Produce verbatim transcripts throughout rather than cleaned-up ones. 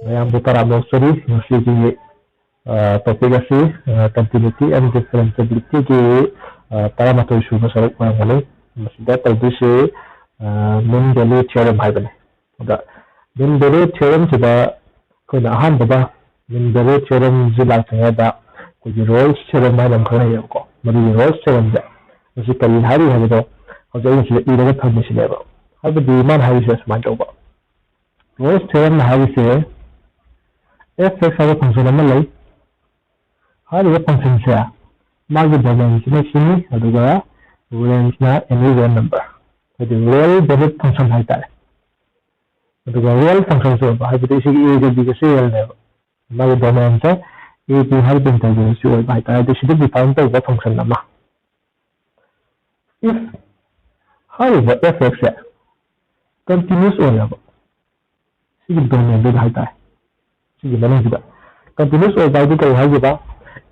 ꯃꯌꯥꯝꯕꯨ ꯇꯔꯥꯝꯅ ꯑꯣꯛꯆꯔꯤ꯫ ꯉꯁꯤꯒꯤ ꯇꯣꯄꯤꯛ ꯑꯁꯤ ꯀꯟꯇꯤꯅ꯭ꯌꯨꯇꯤ ꯑꯦꯟ ꯗꯤꯐꯔꯦꯟꯁꯤꯕꯤꯂꯤꯇꯤꯒꯤ ꯇꯔꯥꯃꯥꯊꯣꯏ ꯁꯨꯕ ꯁꯔꯨꯛ ꯑꯣꯏꯔꯝꯒꯅꯤ꯫ ꯃꯁꯤꯗ ꯇꯧꯗꯣꯏꯁꯤ ꯃꯤꯟ ꯚꯦꯂ꯭ꯌꯨ ꯊꯤꯑꯣꯔꯝ ꯍꯥꯏꯕꯅꯤ꯫ ꯑꯗ ꯃꯤꯟ ꯚꯦꯂ꯭ꯌꯨ ꯊꯤꯑꯣꯔꯝꯁꯤꯗ ꯑꯩꯈꯣꯏꯅ ꯑꯍꯥꯟꯕꯗ ꯃꯤꯟ ꯚꯦꯂ꯭ꯌꯨ ꯊꯤꯑꯣꯔꯝꯁꯤ ꯂꯥꯛꯇ꯭ꯔꯤꯉꯩꯗ ꯑꯩꯈꯣꯏꯒꯤ ꯔꯣꯜꯁ ꯊꯤꯑꯣꯔꯝ ꯍꯥꯏꯅ ꯑꯃ ꯈꯪꯅꯩꯌꯦꯕꯀꯣ꯫ ꯃꯗꯨꯒꯤ ꯔꯣꯜꯁ ꯊꯤꯑꯣꯔꯝꯁꯦ ꯃꯁꯤ ꯀꯔꯤ ꯍꯥꯏꯔꯤ ꯍꯥꯏꯕꯗꯣ ꯍꯧꯖꯤꯛ ꯑꯩꯅ ꯁꯤꯗ ꯏꯔꯒ ꯊꯝꯃꯤꯁꯤꯅꯦꯕ꯫ ꯍꯥꯏꯕꯗꯤ ꯃꯥꯅ ꯍꯥꯏꯔꯤꯁꯦ ꯁꯨꯃꯥꯏꯅ ꯇꯧꯕ, ꯔꯣꯜꯁ ꯊꯤꯑꯣꯔꯝꯅ ꯍꯥꯏꯔꯤꯁꯦ ꯑꯦꯐ ꯑꯦꯛꯁ ꯍꯥꯏꯕ ꯐꯪꯁꯟ ꯑꯃ ꯂꯩ꯫ ꯍꯥꯏꯔꯤꯕ ꯐꯪꯁꯟꯁꯦ ꯃꯥꯒꯤ ꯗꯣꯃꯦꯟꯁꯤꯅ ꯁꯤꯅꯤ, ꯑꯗꯨꯒ ꯔꯦꯟꯖꯅ ꯑꯦꯅꯤ ꯔꯤꯌꯦꯜ ꯅꯝꯕꯔ, ꯍꯥꯏꯗꯤ ꯔꯤꯌꯦꯜ ꯚꯦꯂꯤꯠ ꯐꯪꯁꯟ ꯍꯥꯏꯇꯥꯔꯦ꯫ ꯑꯗꯨꯒ ꯔꯤꯌꯦꯜ ꯐꯪꯁꯟꯁꯨ ꯑꯣꯏꯕ, ꯍꯥꯏꯕꯗꯤ ꯁꯤꯒꯤ ꯑꯦꯒ ꯕꯤꯒꯁꯦ ꯔꯤꯌꯦꯜꯅꯦꯕ꯫ ꯃꯥꯒꯤ ꯗꯣꯃꯦꯟꯁꯦ ꯑꯦ ꯕꯤ ꯍꯥꯏꯔꯤꯕ ꯏꯟꯇꯔꯚꯦꯜꯁꯤ ꯑꯣꯏꯕ ꯍꯥꯏꯇꯥꯔꯦ꯫ ꯑꯗꯨ ꯁꯤꯗ ꯗꯤꯐꯥꯏꯟ ꯇꯧꯕ ꯐꯪꯁꯟ ꯑꯃ, ꯏꯐ ꯍꯥꯏꯔꯤꯕ ꯑꯦꯐ ꯑꯦꯛꯁꯁꯦ ꯀꯟꯇꯤꯅ꯭ꯌꯨꯁ ꯑꯣꯏꯔꯕ ꯁꯤꯒꯤ ꯗꯣꯃꯦꯟꯗꯨꯗ ꯍꯥꯏꯇꯥꯔꯦ, ꯁꯤꯒꯤ ꯃꯅꯨꯡꯁꯤꯗ ꯀꯟꯇꯤꯅ꯭ꯌꯨꯁ ꯑꯣꯏꯕ ꯍꯥꯏꯗꯤ ꯀꯔꯤ ꯍꯥꯏꯒꯦꯕ?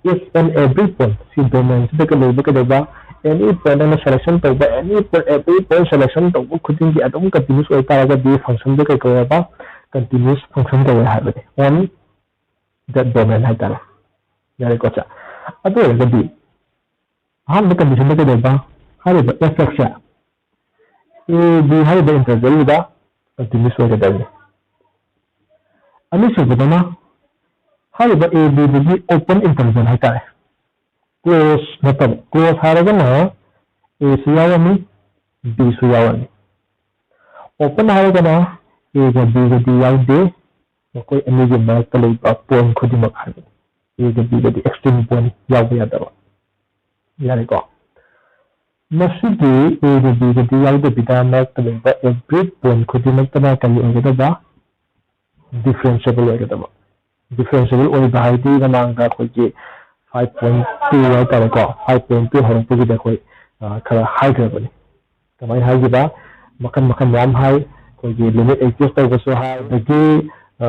If and every point, ꯁꯤ ꯗꯣꯃꯦꯟꯁꯤꯗ ꯂꯩꯕ ꯀꯩꯗꯧꯕ, ꯑꯦꯅꯤ ꯄꯣꯏꯟꯠ ꯑꯃ ꯁꯦꯂꯦꯛꯁꯟ ꯇꯧꯕ, ꯑꯦꯅꯤ ꯄꯣꯏꯟꯠ, ꯑꯦꯕ꯭ꯔꯤ ꯄꯣꯏꯟꯠ ꯁꯦꯂꯦꯛꯁꯟ ꯇꯧꯕ ꯈꯨꯗꯤꯡꯒꯤ ꯑꯗꯨꯝ ꯀꯟꯇꯤꯅ꯭ꯌꯨꯁ ꯑꯣꯏꯇꯥꯔꯒꯗꯤ ꯐꯪꯁꯟꯗꯣ ꯀꯩ ꯀꯧꯋꯦꯕ? ꯀꯟꯇꯤꯅ꯭ꯌꯨꯁ ꯐꯪꯁꯟ ꯀꯧꯋꯦ ꯍꯥꯏꯕꯅꯤ, on that domain ꯍꯥꯏꯇꯥꯔꯦ꯫ ꯌꯥꯔꯦꯀꯣ? ꯁꯦ, ꯑꯗꯨ ꯑꯣꯏꯔꯒꯗꯤ ꯑꯍꯥꯟꯕ ꯀꯟꯗꯤꯁꯟꯗ ꯀꯩꯗꯧꯕ? ꯍꯥꯏꯔꯤꯕ ꯑꯦꯐ ꯑꯦꯛꯁꯁꯦ ꯑꯦ ꯕꯤ ꯍꯥꯏꯔꯤꯕ ꯏꯟꯇꯔꯚꯦꯜꯗꯨꯗ ꯀꯟꯇꯤꯅ꯭ꯌꯨꯁ ꯑꯣꯏꯒꯗꯕꯅꯤ꯫ ꯑꯅꯤꯁꯨꯕꯗꯅ ꯍꯥꯏꯔꯤꯕ ꯑꯦ ꯕꯤꯗꯨꯒꯤ ꯑꯣꯄꯟ ꯏꯟꯇꯔꯚꯦꯜ ꯍꯥꯏꯇꯥꯔꯦ, ꯀ꯭ꯂꯣꯖ ꯅꯠꯇꯕ꯫ ꯀ꯭ꯂꯣꯖ ꯍꯥꯏꯔꯒꯅ ꯑꯦꯁꯨ ꯌꯥꯎꯔꯅꯤ, ꯕꯤꯁꯨ ꯌꯥꯎꯔꯅꯤ꯫ ꯑꯣꯄꯟ ꯍꯥꯏꯔꯒꯅ ꯑꯦꯒ ꯕꯤꯒꯗꯤ ꯌꯥꯎꯗꯦ, ꯃꯈꯣꯏ ꯑꯅꯤꯒꯤ ꯃꯔꯛꯇ ꯂꯩꯕ ꯄꯣꯏꯟꯠ ꯈꯨꯗꯤꯡꯃꯛ ꯍꯥꯏꯕꯅꯤ꯫ ꯑꯦꯒ ꯕꯤꯒꯗꯤ ꯑꯦꯛꯁꯇ꯭ꯔꯤꯝ ꯄꯣꯏꯟꯠ ꯌꯥꯎꯕ ꯌꯥꯗꯕ꯫ ꯌꯥꯔꯦꯀꯣ? ꯃꯁꯤꯒꯤ ꯑꯦꯒ ꯕꯤꯒꯗꯤ ꯌꯥꯎꯗꯕꯤꯗ ꯃꯔꯛꯇ ꯂꯩꯕ ꯑꯦꯕ꯭ꯔꯤ ꯄꯣꯏꯟꯠ ꯈꯨꯗꯤꯡꯃꯛꯇꯅ ꯀꯔꯤ ꯑꯣꯏꯒꯗꯕ? ꯗꯤꯐ꯭ꯔꯦꯟꯁꯤꯌꯦꯕꯜ ꯑꯣꯏꯒꯗꯕ꯫ ꯗꯤꯐ꯭ꯔꯦꯟꯁꯤꯌꯦꯕꯜ ꯑꯣꯏꯕ ꯍꯥꯏꯗꯤ ꯃꯃꯥꯡꯗ ꯑꯩꯈꯣꯏꯒꯤ five point two ꯍꯥꯏꯇꯥꯔꯦꯀꯣ, five point two ꯍꯧꯔꯛꯄꯒꯤꯗ ꯑꯩꯈꯣꯏ, ꯑ, ꯈꯔ ꯍꯥꯏꯈ꯭ꯔꯕꯅꯤ꯫ ꯀꯃꯥꯏꯅ ꯍꯥꯏꯈꯤꯕ? ꯃꯈꯜ ꯃꯈꯜ ꯃꯌꯥꯝ ꯍꯥꯏ, ꯑꯩꯈꯣꯏꯒꯤ ꯂꯤꯃꯤꯠ ꯑꯦꯛꯖꯤꯁ ꯇꯧꯕꯁꯨ ꯍꯥꯏ, ꯑꯗꯒꯤ, ꯑ,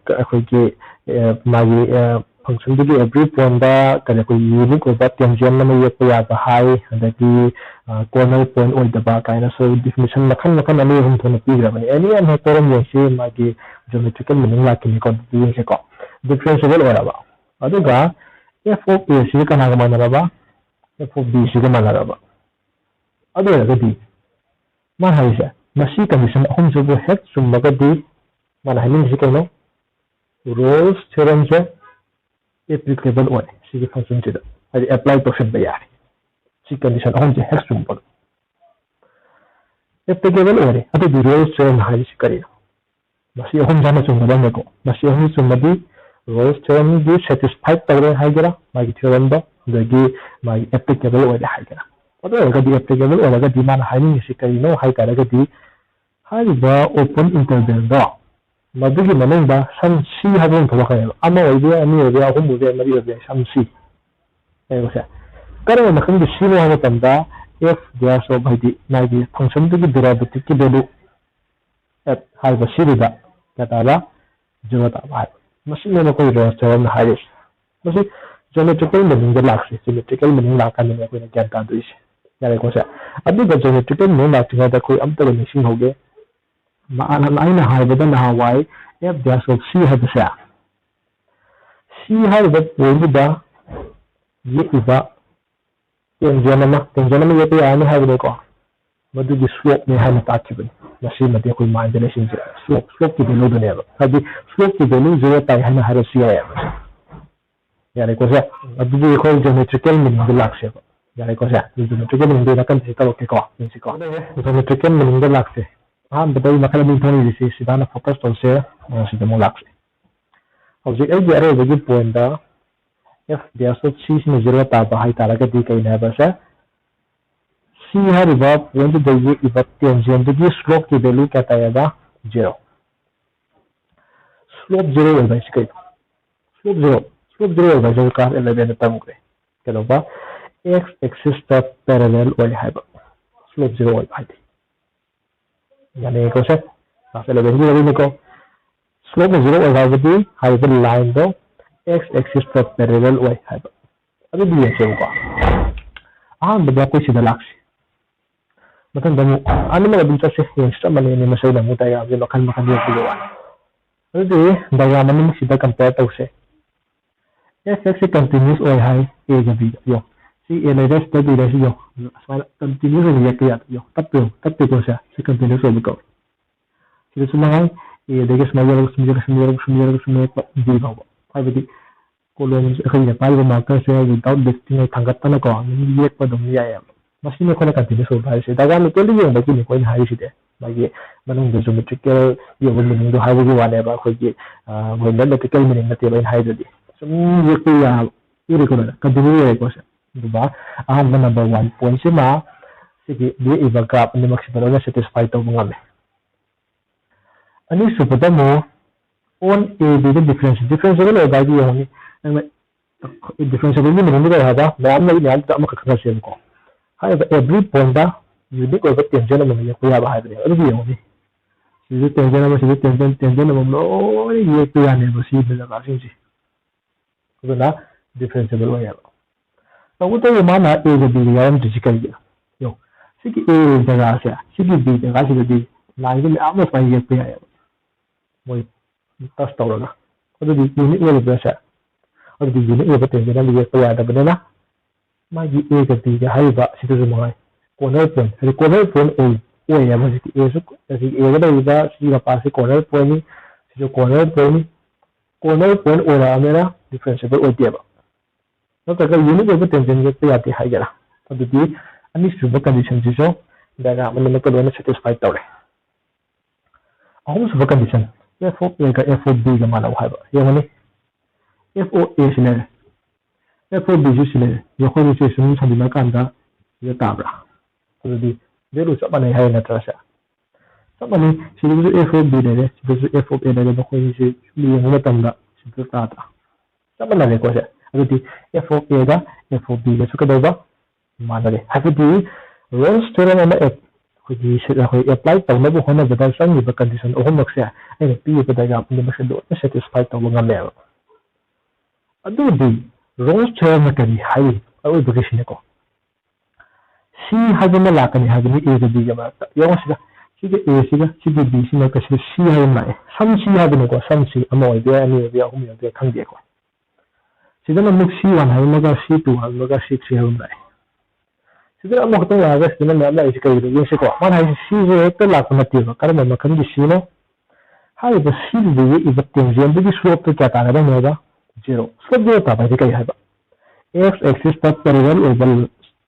ꯀ-, ꯑꯩꯈꯣꯏꯒꯤ, ꯑ, ꯃꯥꯒꯤ, ꯑ, ꯐꯪꯁꯟꯗꯨꯒꯤ ꯑꯦꯕ꯭ꯔꯤ ꯄꯣꯏꯟꯠꯇ ꯀꯔꯤ, ꯑꯩꯈꯣꯏꯒꯤ ꯌꯨꯅꯤꯛ ꯑꯣꯏꯕ ꯇꯦꯟꯖꯦꯟ ꯑꯃ ꯌꯦꯛꯄ ꯌꯥꯕ ꯍꯥꯏ, ꯑꯗꯒꯤ, ꯑ, ꯀꯣꯔꯅꯔ ꯄꯣꯏꯟꯠ ꯑꯣꯏꯗꯕ ꯀꯥꯏꯅꯁꯨ ꯗꯤꯐꯤꯅꯤꯁꯟ ꯃꯈꯜ ꯃꯈꯜ ꯑꯅꯤ ꯑꯍꯨꯝ ꯊꯣꯛꯅ ꯄꯤꯈ꯭ꯔꯕꯅꯤ꯫ ꯑꯦꯅꯤ ꯑꯃ ꯍꯦꯛꯇ ꯑꯗꯨꯝ ꯌꯦꯡꯁꯤ, ꯃꯥꯒꯤ Geometrical meaning ꯂꯥꯛꯈꯤꯅꯤꯀꯣ, ꯑꯗꯨꯗꯤ ꯌꯦꯡꯁꯤꯀꯣ꯫ Differentiable ꯑꯣꯏꯔꯕ, ꯑꯗꯨꯒ f of a ꯁꯤꯒ ꯀꯅꯥꯒ ꯃꯥꯟꯅꯔꯕ? F of b ꯁꯤꯒ ꯃꯥꯟꯅꯔꯕ꯫ ꯑꯗꯨ ꯑꯣꯏꯔꯒꯗꯤ ꯃꯥꯅ ꯍꯥꯏꯔꯤꯁꯦ, ꯃꯁꯤ condition ꯑꯍꯨꯝꯁꯤꯕꯨ ꯍꯦꯛ ꯆꯨꯝꯃꯒꯗꯤ, ꯃꯥꯅ ꯍꯥꯏꯅꯤꯡꯉꯤꯁꯤ ꯀꯩꯅꯣ? Rolle's theorem ꯁꯦ applicable ꯑꯣꯏ ꯁꯤꯒꯤ function ꯁꯤꯗ, ꯍꯥꯏꯗꯤ apply ꯇꯧꯁꯤꯟꯕ ꯌꯥꯔꯦ꯫ ꯁꯤ condition ꯑꯍꯨꯝꯁꯦ ꯍꯦꯛ ꯆꯨꯝꯕ applicable ꯑꯣꯏꯔꯦ꯫ ꯑꯗꯨꯗꯤ Rolle's theorem ꯍꯥꯏꯔꯤꯁꯤ ꯀꯔꯤꯅꯣ? ꯃꯁꯤ ꯑꯍꯨꯝꯁꯦ ꯍꯥꯟꯅ ꯆꯨꯝꯒꯗꯕꯅꯦꯀꯣ꯫ ꯃꯁꯤ ꯑꯍꯨꯝ ꯆꯨꯝꯃꯗꯤ Rolle's theorem ꯗꯤ satisfied ꯇꯧꯔꯦ ꯍꯥꯏꯒꯦꯔꯥ, ꯃꯥꯒꯤ theorem ꯗꯣ, ꯑꯗꯒꯤ ꯃꯥꯒꯤ applicable ꯑꯣꯏꯔꯦ ꯍꯥꯏꯒꯦꯔꯥ꯫ ꯑꯗꯨ ꯑꯣꯏꯔꯒꯗꯤ, applicable ꯑꯣꯏꯔꯒꯗꯤ ꯃꯥꯅ ꯍꯥꯏꯅꯤꯡꯉꯤꯁꯤ ꯀꯔꯤꯅꯣ ꯍꯥꯏ ꯇꯥꯔꯒꯗꯤ, ꯍꯥꯏꯔꯤꯕ open interval ꯗꯣ, ꯃꯗꯨꯒꯤ ꯃꯅꯨꯡꯗ ꯁꯝ C ꯍꯥꯏꯕ ꯑꯃ ꯊꯣꯛꯂꯛꯀꯅꯦꯕ꯫ ꯑꯃ ꯑꯣꯏꯕ ꯌꯥꯏ, ꯑꯅꯤ ꯑꯣꯏꯕ ꯌꯥꯏ, ꯑꯍꯨꯝ ꯑꯣꯏꯕ ꯌꯥꯏ, ꯃꯔꯤ ꯑꯣꯏꯕ ꯌꯥꯏ, ꯁꯝ C꯫ ꯌꯦꯡꯉꯨꯁꯦ꯫ ꯀꯔꯝꯕ ꯃꯈꯜꯒꯤ C ꯅꯣ ꯍꯥꯏꯕ ꯃꯇꯝꯗ, f dash of, ꯍꯥꯏꯗꯤ ꯃꯥꯒꯤ function ꯗꯨꯒꯤ derivative ꯀꯤ value at ꯍꯥꯏꯔꯤꯕ C ꯗꯨꯗ ꯀꯌꯥ ꯇꯥꯕ? Zero ꯇꯥꯕ ꯍꯥꯏꯕ꯫ ꯃꯁꯤꯅꯦꯕ ꯑꯩꯈꯣꯏ Rolle's theorem ꯅ ꯍꯥꯏꯔꯤꯁꯦ꯫ ꯃꯁꯤ geometrical meaning ꯗ ꯂꯥꯛꯁꯤ, geometrical meaning ꯂꯥꯛꯀꯥꯟꯗꯅꯦ ꯑꯩꯈꯣꯏꯅ ꯒ꯭ꯌꯥꯟ ꯇꯥꯗꯣꯏꯁꯦ꯫ ꯌꯥꯔꯦꯀꯣ ꯁꯦ? ꯑꯗꯨꯒ geometrical meaning ꯂꯥꯛꯇ꯭ꯔꯤꯉꯩꯗ ꯑꯩꯈꯣꯏ ꯑꯝꯇꯒ ꯅꯤꯡꯁꯤꯡꯍꯧꯒꯦ꯫ ꯃꯥ-, ꯑꯩꯅ ꯍꯥꯏꯕꯗ ꯅꯍꯥꯟꯋꯥꯏ f dash of C ꯍꯥꯏꯕꯁꯦ, C ꯍꯥꯏꯔꯤꯕ point ꯗꯨꯗ ꯌꯦꯛꯂꯤꯕ tangent ꯑꯃ, tangent ꯑꯃ ꯌꯦꯛꯄ ꯌꯥꯔꯅꯤ ꯍꯥꯏꯕꯅꯤꯀꯣ꯫ ꯃꯗꯨꯒꯤ slope ꯅꯦ ꯍꯥꯏꯅ ꯇꯥꯛꯈꯤꯕꯅꯤ꯫ ꯃꯁꯤꯃꯗꯤ ꯑꯩꯈꯣꯏ mind ꯗ ꯂꯩꯁꯤꯟꯁꯦ꯫ Slope, slope ꯀꯤ value ꯗꯨꯅꯦꯕ꯫ ꯍꯥꯏꯗꯤ slope ꯀꯤ value zero ꯇꯥꯏ ꯍꯥꯏꯅ ꯍꯥꯏꯔꯁꯨ ꯌꯥꯏꯌꯦꯕ꯫ ꯌꯥꯔꯦꯀꯣ ꯁꯦ? ꯑꯗꯨꯗꯤ ꯑꯩꯈꯣꯏ geometrical meaning ꯗ ꯂꯥꯛꯁꯦꯕ꯫ ꯌꯥꯔꯦꯀꯣ ꯁꯦ? ꯑꯗꯨ geometrical meaning ꯗ ꯅꯥꯀꯟꯗ ꯇꯧꯔꯛꯀꯦꯀꯣ꯫ ꯌꯦꯡꯁꯤꯀꯣ꯫ Geometrical meaning ꯗ ꯂꯥꯛꯁꯦ꯫ ꯑꯍꯥꯟꯕꯗ ꯑꯩ ꯃꯈꯜ ꯑꯅꯤ ꯊꯣꯛꯅ ꯏꯔꯤꯁꯤ, ꯁꯤꯗ ꯍꯥꯟꯅ focus ꯇꯧꯁꯦ꯫ ꯑ, ꯁꯤꯗ ꯑꯃꯨꯛ ꯂꯥꯛꯁꯦ꯫ ꯍꯧꯖꯤꯛ ꯑꯩꯒꯤ ꯑꯔꯣꯏꯕꯒꯤ point the f dash of C ꯁꯤꯅ zero ꯇꯥꯕ ꯍꯥꯏꯇꯥꯔꯒꯗꯤ ꯀꯩꯅꯣ ꯍꯥꯏꯕꯁꯦ, C ꯍꯥꯏꯔꯤꯕ point ꯗꯨꯗ ꯌꯦꯛꯂꯤꯕ tangent ꯗꯨꯒꯤ slope ꯀꯤ value ꯀꯌꯥ ꯇꯥꯏꯌꯦꯕ? Zero꯫ Slope zero ꯑꯣꯏꯕ ꯍꯥꯏꯁꯤ ꯀꯩꯅꯣ? Slope zero, slope zero ꯑꯣꯏꯕ ꯍꯥꯏꯁꯤ class eleven ꯗ ꯇꯝꯈ꯭ꯔꯦ꯫ ꯀꯩꯗꯧꯕ? X axis ꯇ parallel ꯑꯣꯏ ꯍꯥꯏꯕ꯫ Slope zero ꯑꯣꯏꯕ ꯍꯥꯏꯗꯤ꯫ ꯌꯥꯅꯤꯀꯣ ꯁꯦ? Class eleven ꯒꯤ ꯋꯥꯔꯤꯅꯤꯀꯣ꯫ Slope ꯅ zero ꯑꯣꯏ ꯍꯥꯏꯕꯗꯤ ꯍꯥꯏꯔꯤꯕ line ꯗꯣ x axis ꯇ parallel ꯑꯣꯏ ꯍꯥꯏꯕ꯫ ꯑꯗꯨꯗꯤ ꯌꯦꯡꯁꯦꯕꯀꯣ꯫ ꯑꯍꯥꯟꯕꯗ ꯑꯩꯈꯣꯏ ꯁꯤꯗ ꯂꯥꯛꯁꯤ꯫ ꯃꯊꯪꯗ ꯑꯃꯨꯛ ꯑꯅꯤꯃꯛ ꯑꯗꯨꯝ ꯆꯠꯁꯦ꯫ ꯌꯦꯡꯁꯤ, ꯆꯞ ꯃꯥꯟꯅꯩ꯫ ꯑꯅꯤꯃꯛ ꯑꯩꯅ ꯑꯃꯨꯛ diagram ꯁꯦ ꯃꯈꯜ ꯃꯈꯜ ꯌꯦꯛꯄꯤꯕ ꯋꯥꯅꯤ꯫ ꯑꯗꯨꯗꯤ diagram ꯑꯅꯤꯃꯛꯁꯤꯗ compare ꯇꯧꯁꯦ꯫ F X ꯁꯤ continuous ꯑꯣꯏ ꯍꯥꯏ, A ꯒ B ꯒ꯫ ꯌꯦꯡꯉꯣ, ꯁꯤ A ꯂꯩꯔꯦ, ꯁꯤꯗ B ꯂꯩꯔꯦ, ꯁꯤ ꯌꯦꯡꯉꯣ, ꯑꯁꯨꯃꯥꯏꯅ continuous ꯑꯣꯏꯅ ꯌꯦꯛꯄ ꯌꯥꯗꯦ꯫ ꯌꯦꯡꯉꯣ, ꯇꯞꯄꯦ, ꯌꯦꯡꯉꯣ, ꯇꯞꯄꯦꯀꯣ꯫ ꯁꯦ, ꯁꯤ continuous ꯑꯣꯏꯕ ꯀꯧꯏ꯫ ꯁꯤꯗꯁꯨ ꯃꯉꯥꯏ, A ꯗꯒꯤ ꯁꯨꯃꯥꯏꯅ ꯌꯦꯛꯂꯒ ꯁꯨꯝ ꯌꯦꯛꯂꯒ ꯁꯨꯝ ꯌꯦꯛꯂꯒ ꯁꯨꯝ ꯌꯦꯛꯂꯒ ꯁꯨꯝ ꯌꯦꯛꯄ D ꯐꯥꯎꯕ꯫ ꯍꯥꯏꯕꯗꯤ column ꯑꯩꯈꯣꯏꯅ ꯄꯥꯏꯔꯤꯕ marker ꯁꯦ without listing ꯊꯥꯡꯒꯠꯇꯅꯀꯣ ꯑꯗꯨꯝ ꯌꯦꯛꯄ ꯑꯗꯨꯝ ꯌꯥꯏꯑꯕ꯫ ꯃꯁꯤꯅꯤ ꯑꯩꯈꯣꯏꯅ continuous ꯑꯣꯏꯕ ꯍꯥꯏꯔꯤꯁꯦ꯫ Diagram ꯇꯣꯇꯦꯜꯗ ꯌꯦꯡꯕꯒꯤꯅꯤ ꯑꯩꯈꯣꯏꯅ ꯍꯥꯏꯔꯤꯁꯤꯗꯤ꯫ ꯃꯥꯒꯤ ꯃꯅꯨꯡꯗ geometrical ꯌꯦꯡꯕ meaning ꯗꯣ ꯍꯥꯏꯕꯒꯤ ꯋꯥꯅꯦꯕ꯫ ꯑꯩꯈꯣꯏꯒꯤ, ꯑ, ꯑꯩꯈꯣꯏ mathematical meaning ꯅꯠꯇꯦꯕ ꯑꯩꯅ ꯍꯥꯏꯗꯨꯗꯤ꯫ ꯁꯨꯝ ꯌꯦꯛꯄ ꯌꯥꯕ, irregular, continuous ꯑꯣꯏꯔꯦꯀꯣ ꯁꯦ꯫ ꯑꯗꯨꯒ ꯑꯍꯥꯟꯕ number one point ꯁꯤꯃ ꯁꯤꯒꯤ ꯌꯦꯛꯏꯕ graph ꯑꯅꯤꯃꯛꯁꯤꯗ ꯂꯣꯏꯅ satisfy ꯇꯧꯕ ꯉꯝꯃꯦ꯫ ꯑꯅꯤꯁꯨꯕꯗ ꯑꯃꯨꯛ on A B the differentiable, differentiable ꯑꯣꯏꯕ ꯍꯥꯏꯗꯤ ꯌꯦꯡꯉꯨꯅꯤ, ꯅꯪꯅ differentiable ꯒꯤ meaning ꯗꯤ ꯀꯔꯤ ꯍꯥꯏꯕ? ꯃꯌꯥꯝ ꯂꯩ, ꯃꯌꯥꯝꯗꯨꯗ ꯑꯃꯈꯛ ꯈꯟꯅꯁꯦꯕꯀꯣ꯫ ꯍꯥꯏꯔꯤꯕ every point ꯗ unique ꯑꯣꯏꯕ tangent ꯑꯃ ꯌꯦꯛꯄ ꯌꯥꯕ ꯍꯥꯏꯕꯅꯦꯕ꯫ ꯑꯗꯨꯗꯤ ꯌꯦꯡꯉꯨꯅꯤ, ꯁꯤꯗ tangent ꯑꯃ, ꯁꯤꯗ tangent, tangent ꯑꯃ ꯂꯣꯏꯅ ꯌꯦꯛꯄ ꯌꯥꯅꯦꯕ ꯁꯤꯒꯤ ꯖꯒꯥꯁꯤꯡꯁꯦ꯫ ꯑꯗꯨꯅ differentiable ꯑꯣꯏꯌꯦꯕ꯫ ꯇꯧꯕꯇꯕꯨ ꯃꯥꯅ A ꯒ B ꯒ ꯌꯥꯎꯔꯝꯗ꯭ꯔꯤꯁꯤ ꯀꯔꯤꯒꯤꯅꯣ? ꯌꯦꯡꯉꯨ, ꯁꯤꯒꯤ A ꯖꯒꯥꯁꯦ, ꯁꯤꯒꯤ B ꯖꯒꯥꯁꯤꯗꯗꯤ line ꯁꯦ ꯃꯌꯥꯝ ꯑꯃ ꯁꯨꯃꯥꯏꯅ ꯌꯦꯛꯄ ꯌꯥꯏꯌꯦꯕ, ꯃꯣꯏ touch ꯇꯧꯔꯒ꯫ ꯑꯗꯨꯗꯤ unique ꯑꯣꯏꯔꯤꯕ꯭ꯔꯥ ꯁꯦ? ꯑꯗꯨꯗꯤ unique ꯑꯣꯏꯕ tangent ꯑꯃ ꯌꯦꯛꯄ ꯌꯥꯗꯕꯅꯤꯅ, ꯃꯥꯒꯤ A ꯒ B ꯒ ꯍꯥꯏꯔꯤꯕ ꯁꯤꯗꯁꯨ ꯃꯉꯥꯏ, corner point, ꯍꯥꯏꯗꯤ corner point ꯑꯣꯏ-, ꯑꯣꯏꯌꯦꯕ ꯍꯧꯖꯤꯛꯇꯤ꯫ A ꯁꯨ, ꯍꯧꯖꯤꯛ A ꯗ ꯂꯩꯔꯤꯕ ꯁꯤꯒꯤ ꯃꯄꯥꯁꯤ corner point ꯅꯤ, ꯁꯤꯁꯨ corner point ꯅꯤ꯫ Corner point ꯑꯣꯏꯔꯛꯑꯕꯅꯤꯅ differentiable ꯑꯣꯏꯗꯦꯕ꯫ ꯅꯠꯇ꯭ꯔꯒ unique ꯑꯣꯏꯕ tangent ꯌꯦꯛꯄ ꯌꯥꯗꯦ ꯍꯥꯏꯒꯦꯔꯥ? ꯑꯗꯨꯗꯤ ꯑꯅꯤꯁꯨꯕ condition ꯁꯤꯁꯨ diagram ꯑꯅꯤꯃꯛꯇ ꯂꯣꯏꯅ satisfy ꯇꯧꯔꯦ꯫ ꯑꯍꯨꯝꯁꯨꯕ condition, F of A ꯒ F of B ꯒ ꯃꯥꯟꯅꯧ ꯍꯥꯏꯕ꯫ ꯌꯦꯡꯉꯨꯅꯦ, F of A ꯁꯤ ꯂꯩꯔꯦ, F of B ꯁꯨ ꯁꯤ ꯂꯩꯔꯦ꯫ ꯌꯦꯡꯉꯨꯅꯦ, ꯁꯤ ꯁꯨꯝ ꯁꯝꯖꯤꯜꯂꯀꯥꯟꯗ ꯁꯤꯗ ꯇꯥꯕ꯭ꯔꯥ? ꯑꯗꯨꯗꯤ value ꯆꯞ ꯃꯥꯟꯅꯩ ꯍꯥꯏꯔꯦ ꯅꯠꯇ꯭ꯔꯥ ꯁꯦ? ꯆꯞ ꯃꯥꯟꯅꯩ꯫ ꯁꯤꯗꯁꯨ F of B ꯂꯩꯔꯦ, ꯁꯤꯗꯁꯨ F of A ꯂꯩꯔꯦ꯫ ꯃꯈꯣꯏꯅꯤꯁꯦ ꯁꯨꯝ ꯌꯦꯡꯕ ꯃꯇꯝꯗ ꯁꯤꯗ ꯇꯥꯗ꯭ꯔꯥ? ꯆꯞ ꯃꯥꯟꯅꯔꯦꯀꯣ ꯁꯦ꯫ ꯑꯗꯨꯗꯤ F of A ꯒ F of B ꯒꯁꯨ ꯀꯩꯗꯧꯕ? ꯃꯥꯟꯅꯔꯦ꯫ ꯍꯥꯏꯕꯗꯤ Rolle's theorem ꯑꯃ ꯑꯦꯞ-, ꯑꯩꯈꯣꯏꯒꯤ ꯁꯤ-, ꯑꯩꯈꯣꯏ apply ꯇꯧꯅꯕ ꯍꯣꯠꯅꯕꯗ ꯆꯪꯉꯤꯕ condition ꯑꯍꯨꯝꯃꯛꯁꯦ ꯑꯩꯅ ꯄꯤꯔꯤꯕ diagram ꯑꯅꯤꯃꯛꯁꯦ ꯂꯣꯏꯅ satisfy ꯇꯧꯕ ꯉꯝꯃꯦꯕ꯫ ꯑꯗꯨꯗꯤ Rolle's theorem ꯅ ꯀꯔꯤ ꯍꯥꯏꯔꯤ? ꯑꯔꯣꯏꯕꯒꯤꯁꯤꯅꯀꯣ꯫ C ꯍꯥꯏꯕ ꯑꯃ ꯂꯥꯛꯀꯅꯤ ꯍꯥꯏꯕꯅꯤ A ꯒ B ꯒ ꯃꯔꯛꯇ꯫ ꯌꯦꯡꯉꯣ ꯁꯤꯗ, ꯁꯤꯒ A ꯁꯤꯒ ꯁꯤꯒꯤ B ꯁꯤ ꯃꯔꯛꯇ ꯁꯤꯗ C ꯍꯥꯏꯕ ꯑꯃ ꯂꯥꯛꯑꯦ꯫ ꯁꯝ ꯁꯤ ꯍꯥꯏꯕꯅꯤꯀꯣ, ꯁꯝ ꯁꯤ ꯑꯃ ꯑꯣꯏꯕ ꯌꯥꯏ, ꯑꯅꯤ ꯑꯣꯏꯕ ꯌꯥꯏ, ꯑꯍꯨꯝ ꯑꯣꯏꯕ ꯌꯥꯏ, ꯈꯪꯗꯦꯀꯣ꯫ ꯁꯤꯗꯅ ꯑꯃꯨꯛ ꯁꯤ ꯋꯥꯟ ꯍꯥꯏꯕ ꯑꯃꯒ, ꯁꯤ ꯇꯨ ꯍꯥꯏꯕ ꯑꯃꯒ, ꯁꯤ ꯊ꯭ꯔꯤ ꯍꯥꯏꯕ ꯑꯃ ꯂꯥꯛꯑꯦ꯫ ꯁꯤꯗꯅ ꯑꯃꯈꯛꯇꯪ ꯂꯥꯛꯑꯒ ꯁꯤꯗꯅ ꯃꯌꯥꯝ ꯂꯥꯛꯏꯁꯦ ꯀꯩꯒꯤꯅꯣ ꯌꯦꯡꯁꯤꯀꯣ꯫ ꯃꯥꯅ ꯍꯥꯏꯁꯦ ꯁꯤꯁꯦ ꯍꯦꯛꯇ ꯂꯥꯛꯄ ꯅꯠꯇꯦꯕ꯫ ꯀꯔꯝꯕ ꯃꯈꯜꯒꯤ ꯁꯤꯅꯣ? ꯍꯥꯏꯔꯤꯕ ꯁꯤꯗꯨꯗꯒꯤ ꯏꯕ ꯇꯦꯟꯖꯦꯟꯗꯨꯒꯤ ꯁ꯭ꯂꯣꯞꯇꯨ ꯀꯌꯥ ꯇꯥꯒꯗꯕꯅꯦꯕ? ꯖꯦꯔꯣ꯫ ꯁ꯭ꯂꯣꯞ ꯖꯦꯔꯣ ꯇꯥꯕ ꯍꯥꯏꯗꯤ ꯀꯔꯤ ꯍꯥꯏꯕ? ꯑꯦꯛꯁ ꯑꯦꯛꯁꯤꯁꯇ ꯄꯦꯔꯦꯂꯦꯜ ꯑꯣꯏꯕ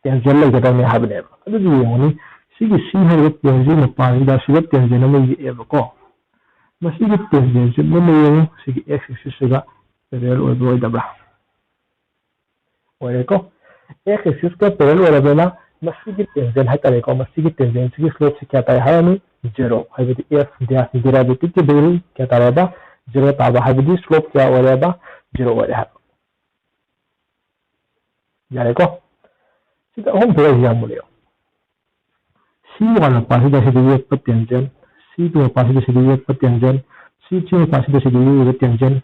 ꯇꯦꯟꯖꯦꯟ ꯂꯩꯒꯗꯕꯅꯦ ꯍꯥꯏꯕꯅꯦꯕ꯫ ꯑꯗꯨꯗꯤ ꯌꯦꯡꯉꯨꯅꯦ, ꯁꯤꯒꯤ ꯁꯤ ꯍꯥꯏꯔꯤꯕ ꯄꯣꯏꯟꯁꯤꯒꯤ ꯃꯄꯥꯟꯁꯤꯗ ꯁꯤꯗ ꯇꯦꯟꯖꯦꯟ ꯑꯃ ꯌꯦꯛꯑꯦꯕꯀꯣ꯫ ꯃꯁꯤꯒꯤ ꯇꯦꯟꯖꯦꯟꯁꯤ ꯃꯨꯟꯅ ꯌꯦꯡꯉꯨ, ꯁꯤꯒꯤ ꯑꯦꯛꯁ ꯑꯦꯛꯁꯤꯁꯁꯤꯒ ꯄꯦꯔꯦꯂꯦꯜ ꯑꯣꯏꯕ ꯑꯣꯏꯗꯕ꯭ꯔꯥ? ꯑꯣꯏꯔꯦꯀꯣ꯫ ꯑꯦꯛꯁ ꯑꯦꯛꯁꯤꯁꯀ ꯄꯦꯔꯦꯂꯦꯜ ꯑꯣꯏꯔꯕꯅꯤꯅ ꯃꯁꯤꯒꯤ ꯇꯦꯟꯖꯦꯟ ꯍꯥꯏꯇꯥꯔꯦꯀꯣ, ꯃꯁꯤꯒꯤ ꯇꯦꯟꯖꯦꯟꯁꯤꯒꯤ ꯁ꯭ꯂꯣꯞꯁꯤ ꯀꯌꯥ ꯇꯥꯏ ꯍꯥꯏꯔꯅꯤ? ꯖꯦꯔꯣ꯫ ꯍꯥꯏꯕꯗꯤ ꯑꯦꯐ ꯗꯦꯔꯥꯏꯚꯦꯇꯤꯚꯀꯤ ꯚꯦꯂꯨ ꯀꯌꯥ ꯇꯥꯔꯦꯕ? ꯖꯦꯔꯣ ꯇꯥꯕ ꯍꯥꯏꯕꯗꯤ ꯁ꯭ꯂꯣꯞ ꯀꯌꯥ ꯑꯣꯏꯔꯦꯕ? ꯖꯦꯔꯣ ꯑꯣꯏꯔꯦ ꯍꯥꯏꯕ꯫ ꯌꯥꯔꯦꯀꯣ? ꯁꯤꯗ ꯑꯍꯨꯝ ꯊꯣꯛꯂꯛꯏꯁꯤ ꯌꯥꯝ ꯃꯨꯟꯅ ꯌꯦꯡꯉꯨ꯫ ꯁꯤ ꯋꯥꯟ ꯃꯄꯥꯁꯤꯗ ꯁꯤꯗ ꯌꯦꯛꯄ ꯇꯦꯟꯖꯦꯟ, ꯁꯤ ꯇꯨ ꯃꯄꯥꯁꯤꯗ ꯁꯤꯗ ꯌꯦꯛꯄ ꯇꯦꯟꯖꯦꯟ, ꯁꯤ ꯊ꯭ꯔꯤ ꯃꯄꯥꯁꯤꯗ ꯁꯤꯗ ꯌꯦꯛꯏꯕ ꯇꯦꯟꯖꯦꯟ꯫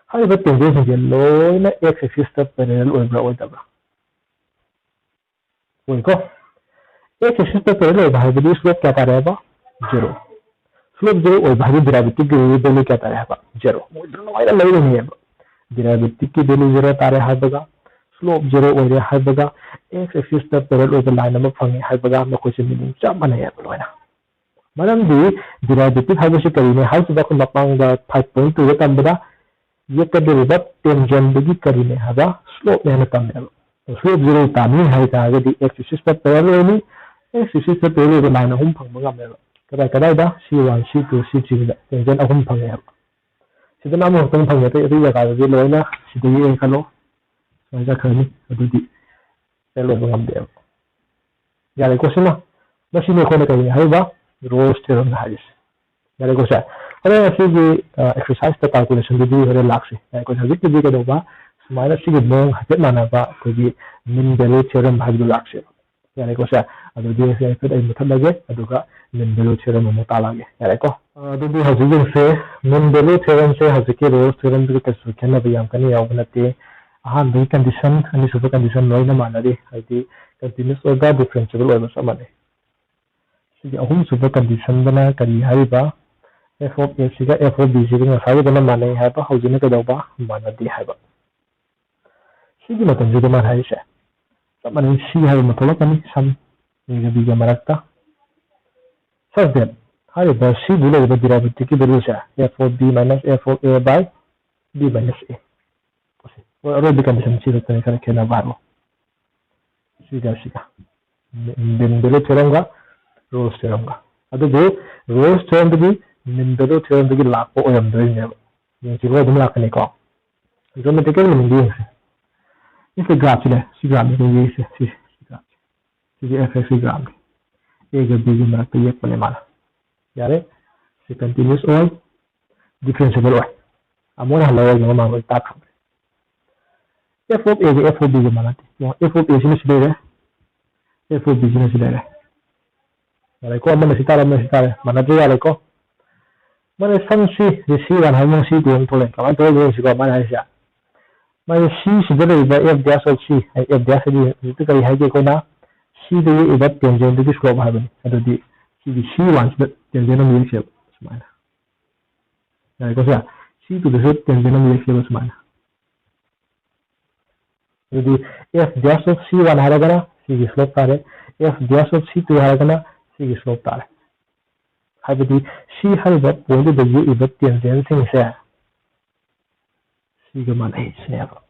ꯍꯥꯏꯔꯤꯕ ꯇꯦꯟꯖꯦꯟꯁꯤꯡꯁꯦ ꯂꯣꯏꯅ ꯑꯦꯛꯁ ꯑꯦꯛꯁꯤꯁꯇ ꯄꯦꯔꯦꯂꯦꯜ ꯑꯣꯏꯕ꯭ꯔꯥ ꯑꯣꯏꯗꯕ꯭ꯔꯥ? ꯑꯣꯏꯀꯣ꯫ ꯑꯦꯛꯁ ꯑꯦꯛꯁꯤꯁꯇ ꯄꯦꯔꯦꯂꯦꯜ ꯑꯣꯏꯕ ꯍꯥꯏꯕꯗꯤ ꯁ꯭ꯂꯣꯞ ꯀꯌꯥ ꯇꯥꯔꯦ ꯍꯥꯏꯕ? ꯖꯦꯔꯣ꯫ ꯁ꯭ꯂꯣꯞ ꯖꯦꯔꯣ ꯑꯣꯏꯕ ꯍꯥꯏꯕꯗꯤ ꯗꯦꯔꯥꯏꯚꯦꯇꯤꯚꯀꯤ ꯚꯦꯂꯨ ꯀꯌꯥ ꯇꯥꯔꯦ ꯍꯥꯏꯕ? ꯖꯦꯔꯣ꯫ ꯃꯣꯏꯗ ꯂꯣꯏꯅ ꯂꯩꯔꯤꯅꯦꯕ꯫ ꯗꯦꯔꯥꯏꯚꯦꯇꯤꯚꯀꯤ ꯚꯦꯂꯨ ꯖꯦꯔꯣ ꯇꯥꯔꯦ ꯍꯥꯏꯕꯒ, ꯁ꯭ꯂꯣꯞ ꯖꯦꯔꯣ ꯑꯣꯏꯔꯦ ꯍꯥꯏꯕꯒ, ꯑꯦꯛꯁ ꯑꯦꯛꯁꯤꯁꯇ ꯄꯦꯔꯦꯂꯦꯜ ꯑꯣꯏꯕ ꯂꯥꯏꯟ ꯑꯃ ꯐꯪꯉꯦ ꯍꯥꯏꯕꯒ ꯃꯈꯣꯏꯁꯦ ꯃꯤꯅꯤꯡ ꯆꯞ ꯃꯥꯟꯅꯩꯌꯦꯕ ꯂꯣꯏꯅ꯫ ꯃꯔꯝꯗꯤ ꯗꯦꯔꯥꯏꯚꯦꯇꯤꯚ ꯍꯥꯏꯕꯁꯤ ꯀꯔꯤꯅꯦ ꯍꯥꯏꯈꯤꯕ ꯑꯩꯈꯣꯏ ꯃꯃꯥꯡꯗ ꯐꯥꯏꯚ ꯄꯣꯏꯟꯠ ꯇꯨꯗ ꯇꯝꯕꯗ ꯌꯦꯛꯀꯗꯧꯔꯤꯕ ꯇꯦꯟꯖꯦꯟꯗꯨꯒꯤ ꯀꯔꯤꯅꯦ ꯍꯥꯏꯕ? ꯁ꯭ꯂꯣꯞꯅꯦ ꯍꯥꯏꯅ ꯇꯝꯃꯦꯕ꯫ ꯁ꯭ꯂꯣꯞ ꯖꯦꯔꯣ ꯇꯥꯅꯤ ꯍꯥꯏ ꯇꯥꯔꯒꯗꯤ ꯑꯦꯛꯁ ꯑꯦꯛꯁꯤꯁꯇ ꯄꯦꯔꯦꯂꯦꯜ ꯑꯣꯏꯅꯤ꯫ ꯑꯦꯛꯁ ꯑꯦꯛꯁꯤꯁꯇ ꯄꯦꯔꯦꯂꯦꯜ ꯑꯣꯏꯕ ꯂꯥꯏꯟ ꯑꯍꯨꯝ ꯐꯪꯕ ꯉꯝꯃꯦꯕ꯫ ꯀꯗꯥꯏ ꯀꯗꯥꯏꯗ? ꯁꯤ ꯋꯥꯟ, ꯁꯤ ꯇꯨ, ꯁꯤ ꯊ꯭ꯔꯤꯁꯤꯗ ꯇꯦꯟꯖꯦꯟ ꯑꯍꯨꯝ ꯐꯪꯉꯦꯕ꯫ ꯁꯤꯗꯅ ꯑꯃꯈꯛꯇꯪ ꯐꯪꯉꯦ, ꯑꯇꯩ ꯑꯇꯩ ꯖꯒꯥꯗꯗꯤ ꯂꯣꯏꯅ ꯁꯤꯗꯒꯤ ꯌꯦꯡ ꯈꯜꯂꯣ, ꯁꯨꯃꯥꯏꯅ ꯆꯠꯈ꯭ꯔꯅꯤ꯫ ꯑꯗꯨꯗꯤ ꯄꯦꯔꯦꯂꯦꯜ ꯑꯣꯏꯕ ꯉꯝꯗꯦꯕ꯫ ꯌꯥꯔꯦꯀꯣ? ꯁꯤꯃ, ꯃꯁꯤꯅꯤ ꯑꯩꯈꯣꯏꯅ ꯀꯔꯤꯅꯤ ꯍꯥꯏꯔꯤꯕ? ꯔꯣꯜꯁ ꯊꯤꯑꯣꯔꯝꯅ ꯍꯥꯏꯔꯤꯁꯦ꯫ ꯌꯥꯔꯦꯀꯣ ꯁꯦ? ꯍꯣꯔꯦꯟ ꯑꯁꯤꯒꯤ ꯑꯦꯛꯁꯔꯁꯥꯏꯖꯇ ꯀꯥꯜꯀꯨꯂꯦꯁꯟꯗꯨꯗꯤ ꯍꯣꯔꯦꯟ ꯂꯥꯛꯁꯤ꯫ ꯌꯥꯔꯦꯀꯣ ꯁꯦ? ꯍꯧꯖꯤꯛꯀꯤꯗꯤ ꯀꯩꯗꯧꯕ? ꯁꯨꯃꯥꯏꯅ ꯁꯤꯒꯤ ꯃꯑꯣꯡ ꯍꯥꯏꯐꯦꯠ ꯃꯥꯟꯅꯕ ꯑꯩꯈꯣꯏꯒꯤ ꯃꯤꯟ ꯚꯦꯂꯨ ꯊꯤꯑꯣꯔꯝ ꯍꯥꯏꯕꯗꯨ ꯂꯥꯛꯁꯦꯕ꯫ ꯌꯥꯔꯦꯀꯣ ꯁꯦ? ꯑꯗꯨꯗꯤ ꯁꯤ ꯍꯥꯏꯐꯦꯠ ꯑꯩ ꯃꯨꯊꯠꯂꯒꯦ, ꯑꯗꯨꯒ ꯃꯤꯟ ꯚꯦꯂꯨ ꯊꯤꯑꯣꯔꯝ ꯑꯃꯨꯛ ꯇꯥꯛꯂꯛꯑꯒꯦ꯫ ꯌꯥꯔꯦꯀꯣ? ꯑ, ꯑꯗꯨꯗꯤ ꯍꯧꯖꯤꯛ ꯌꯦꯡꯁꯦ, ꯃꯤꯟ ꯚꯦꯂꯨ ꯊꯤꯑꯣꯔꯝꯁꯦ ꯍꯧꯖꯤꯛꯀꯤ ꯔꯣꯜꯁ ꯊꯤꯑꯣꯔꯝꯗꯨꯒ ꯀꯩꯁꯨ ꯈꯦꯠꯅꯕ ꯌꯥꯝ ꯀꯟꯅ ꯌꯥꯎꯕ ꯅꯠꯇꯦ꯫ ꯑꯍꯥꯟꯕꯒꯤ ꯀꯟꯗꯤꯁꯟ, ꯑꯅꯤꯁꯨꯕ ꯀꯟꯗꯤꯁꯟ ꯂꯣꯏꯅ ꯃꯥꯟꯅꯔꯤ, ꯍꯥꯏꯗꯤ ꯀꯟꯇꯤꯅ꯭ꯌꯨꯁ ꯑꯣꯏꯕ, ꯗꯤꯐ꯭ꯔꯦꯟꯁꯤꯕꯜ ꯑꯣꯏꯕ ꯆꯞ ꯃꯥꯟꯅꯩ꯫ ꯁꯤꯒꯤ ꯑꯍꯨꯝꯁꯨꯕ ꯀꯟꯗꯤꯁꯟꯗꯅ ꯀꯔꯤ ꯍꯥꯏꯔꯤꯕ? F of A ꯁꯤꯒ F of B ꯁꯤꯒ ꯉꯁꯥꯏꯒꯤꯗꯨꯅ ꯃꯥꯟꯅꯩ ꯍꯥꯏꯕ, ꯍꯧꯖꯤꯛꯅ ꯀꯩꯗꯧꯕ? ꯃꯥꯟꯅꯗꯦ ꯍꯥꯏꯕ꯫ ꯁꯤꯒꯤ ꯃꯇꯝꯁꯤꯗ ꯃꯥꯅ ꯍꯥꯏꯔꯤꯁꯦ ꯆꯞ ꯃꯥꯟꯅꯩ, C ꯍꯥꯏꯕ ꯑꯃ ꯊꯣꯛꯂꯛꯀꯅꯤ, ꯁꯝ Aꯒ Bꯒ ꯃꯔꯛꯇ꯫ Such that ꯍꯥꯏꯔꯤꯕ Cꯗꯨ ꯂꯩꯔꯤꯕ derivative ꯀꯤ value say F of B minus F of A by B minus A꯫ ꯍꯣꯏ, ꯑꯔꯣꯏꯕ condition ꯁꯤꯗ ꯈꯔ ꯈꯔ ꯈꯦꯠꯅꯕ ꯍꯥꯏꯔꯣ꯫ ꯁꯤꯒ ꯁꯤꯒ꯫ Mean value theorem ꯒ Rolle's theorem ꯒ꯫ ꯑꯗꯨꯕꯨ Rolle's theorem ꯗꯒꯤ mean value theorem ꯗꯒꯤ ꯂꯥꯛꯄ ꯑꯣꯏꯔꯝꯗꯣꯏꯅꯦꯕ꯫ ꯌꯦꯡꯁꯤꯀꯣ, ꯑꯗꯨꯝ ꯂꯥꯛꯀꯅꯤꯀꯣ꯫ Geometrical meaning ꯗꯤ ꯌꯦꯡꯁꯦ꯫ ꯁꯤ graph ꯁꯤꯅꯦ, ꯁꯤ graph ꯅꯦ ꯌꯦꯡꯁꯦ, ꯁꯤ, ꯁꯤ graph ꯁꯦ꯫ ꯁꯤꯒꯤ F X ꯀꯤ graph ꯅꯦ꯫ A ꯒ B ꯒꯤ ꯃꯔꯛꯇ ꯌꯦꯛꯄꯅꯦ ꯃꯥꯅ꯫ ꯌꯥꯔꯦ? ꯁꯤ continuous ꯑꯣꯏ, differentiable ꯑꯣꯏ꯫ ꯑꯃꯨꯛ ꯍꯟꯅ ꯍꯜꯂꯔꯣꯏꯒꯦ, ꯃꯃꯥꯡꯗ ꯇꯥꯛꯈ꯭ꯔꯕꯅꯦ꯫ F of A ꯒ F of B ꯒ ꯃꯥꯟꯅꯗꯦ꯫ ꯌꯦꯡꯉꯣ, F of A ꯁꯤꯅ ꯁꯤ ꯂꯩꯔꯦ, F of B ꯁꯤꯅ ꯁꯤ ꯂꯩꯔꯦ꯫ ꯌꯥꯔꯦꯀꯣ? ꯑꯃꯅ ꯁꯤ ꯇꯥꯔꯦ, ꯑꯃꯅ ꯁꯤ ꯇꯥꯔꯦ꯫ ꯃꯥꯟꯅꯗ꯭ꯔꯦ, ꯌꯥꯔꯦꯀꯣ? ꯃꯥꯅ ꯁꯝ C, ꯁꯤ C one ꯍꯥꯏꯕ ꯑꯃ C two ꯑꯃ ꯊꯣꯛꯂꯛꯑꯦ꯫ ꯀꯃꯥꯏꯅ ꯊꯣꯛꯂꯛꯏꯅꯣ ꯁꯤꯀꯣ? ꯃꯥꯅ ꯍꯥꯏꯁꯦ, ꯃꯥꯒꯤ C ꯁꯤꯗ ꯂꯩꯔꯤꯕ F dash of C, F dash ꯍꯥꯏꯗꯤ ꯍꯧꯖꯤꯛꯇ ꯀꯔꯤ ꯍꯥꯏꯒꯦ ꯑꯩꯈꯣꯏꯅ? C ꯗ ꯌꯦꯛꯏꯕ tangent ꯗꯨꯒꯤ slope ꯍꯥꯏꯕꯅꯤ꯫ ꯑꯗꯨꯗꯤ ꯁꯤꯒꯤ C one ꯁꯤꯗ tangent ꯑꯃ ꯌꯦꯛꯁꯦꯕ, ꯁꯨꯃꯥꯏꯅ꯫ ꯌꯥꯔꯦꯀꯣ ꯁꯦ? C two ꯗꯁꯨ tangent ꯑꯃ ꯌꯦꯛꯁꯦꯕ, ꯁꯨꯃꯥꯏꯅ꯫ ꯑꯗꯨꯗꯤ F dash of C one ꯍꯥꯏꯔꯒꯅ ꯁꯤꯒꯤ slope ꯇꯥꯔꯦ, F dash of C two ꯍꯥꯏꯔꯒꯅ ꯁꯤꯒꯤ slope ꯇꯥꯔꯦ꯫ ꯍꯥꯏꯕꯗꯤ C ꯍꯥꯏꯔꯤꯕ point ꯇꯨꯗ ꯌꯦꯛꯏꯕ tangent ꯁꯤꯡꯁꯦ ꯁꯤꯒ ꯃꯥꯟꯅꯩ ꯁꯤꯅꯦꯕ꯫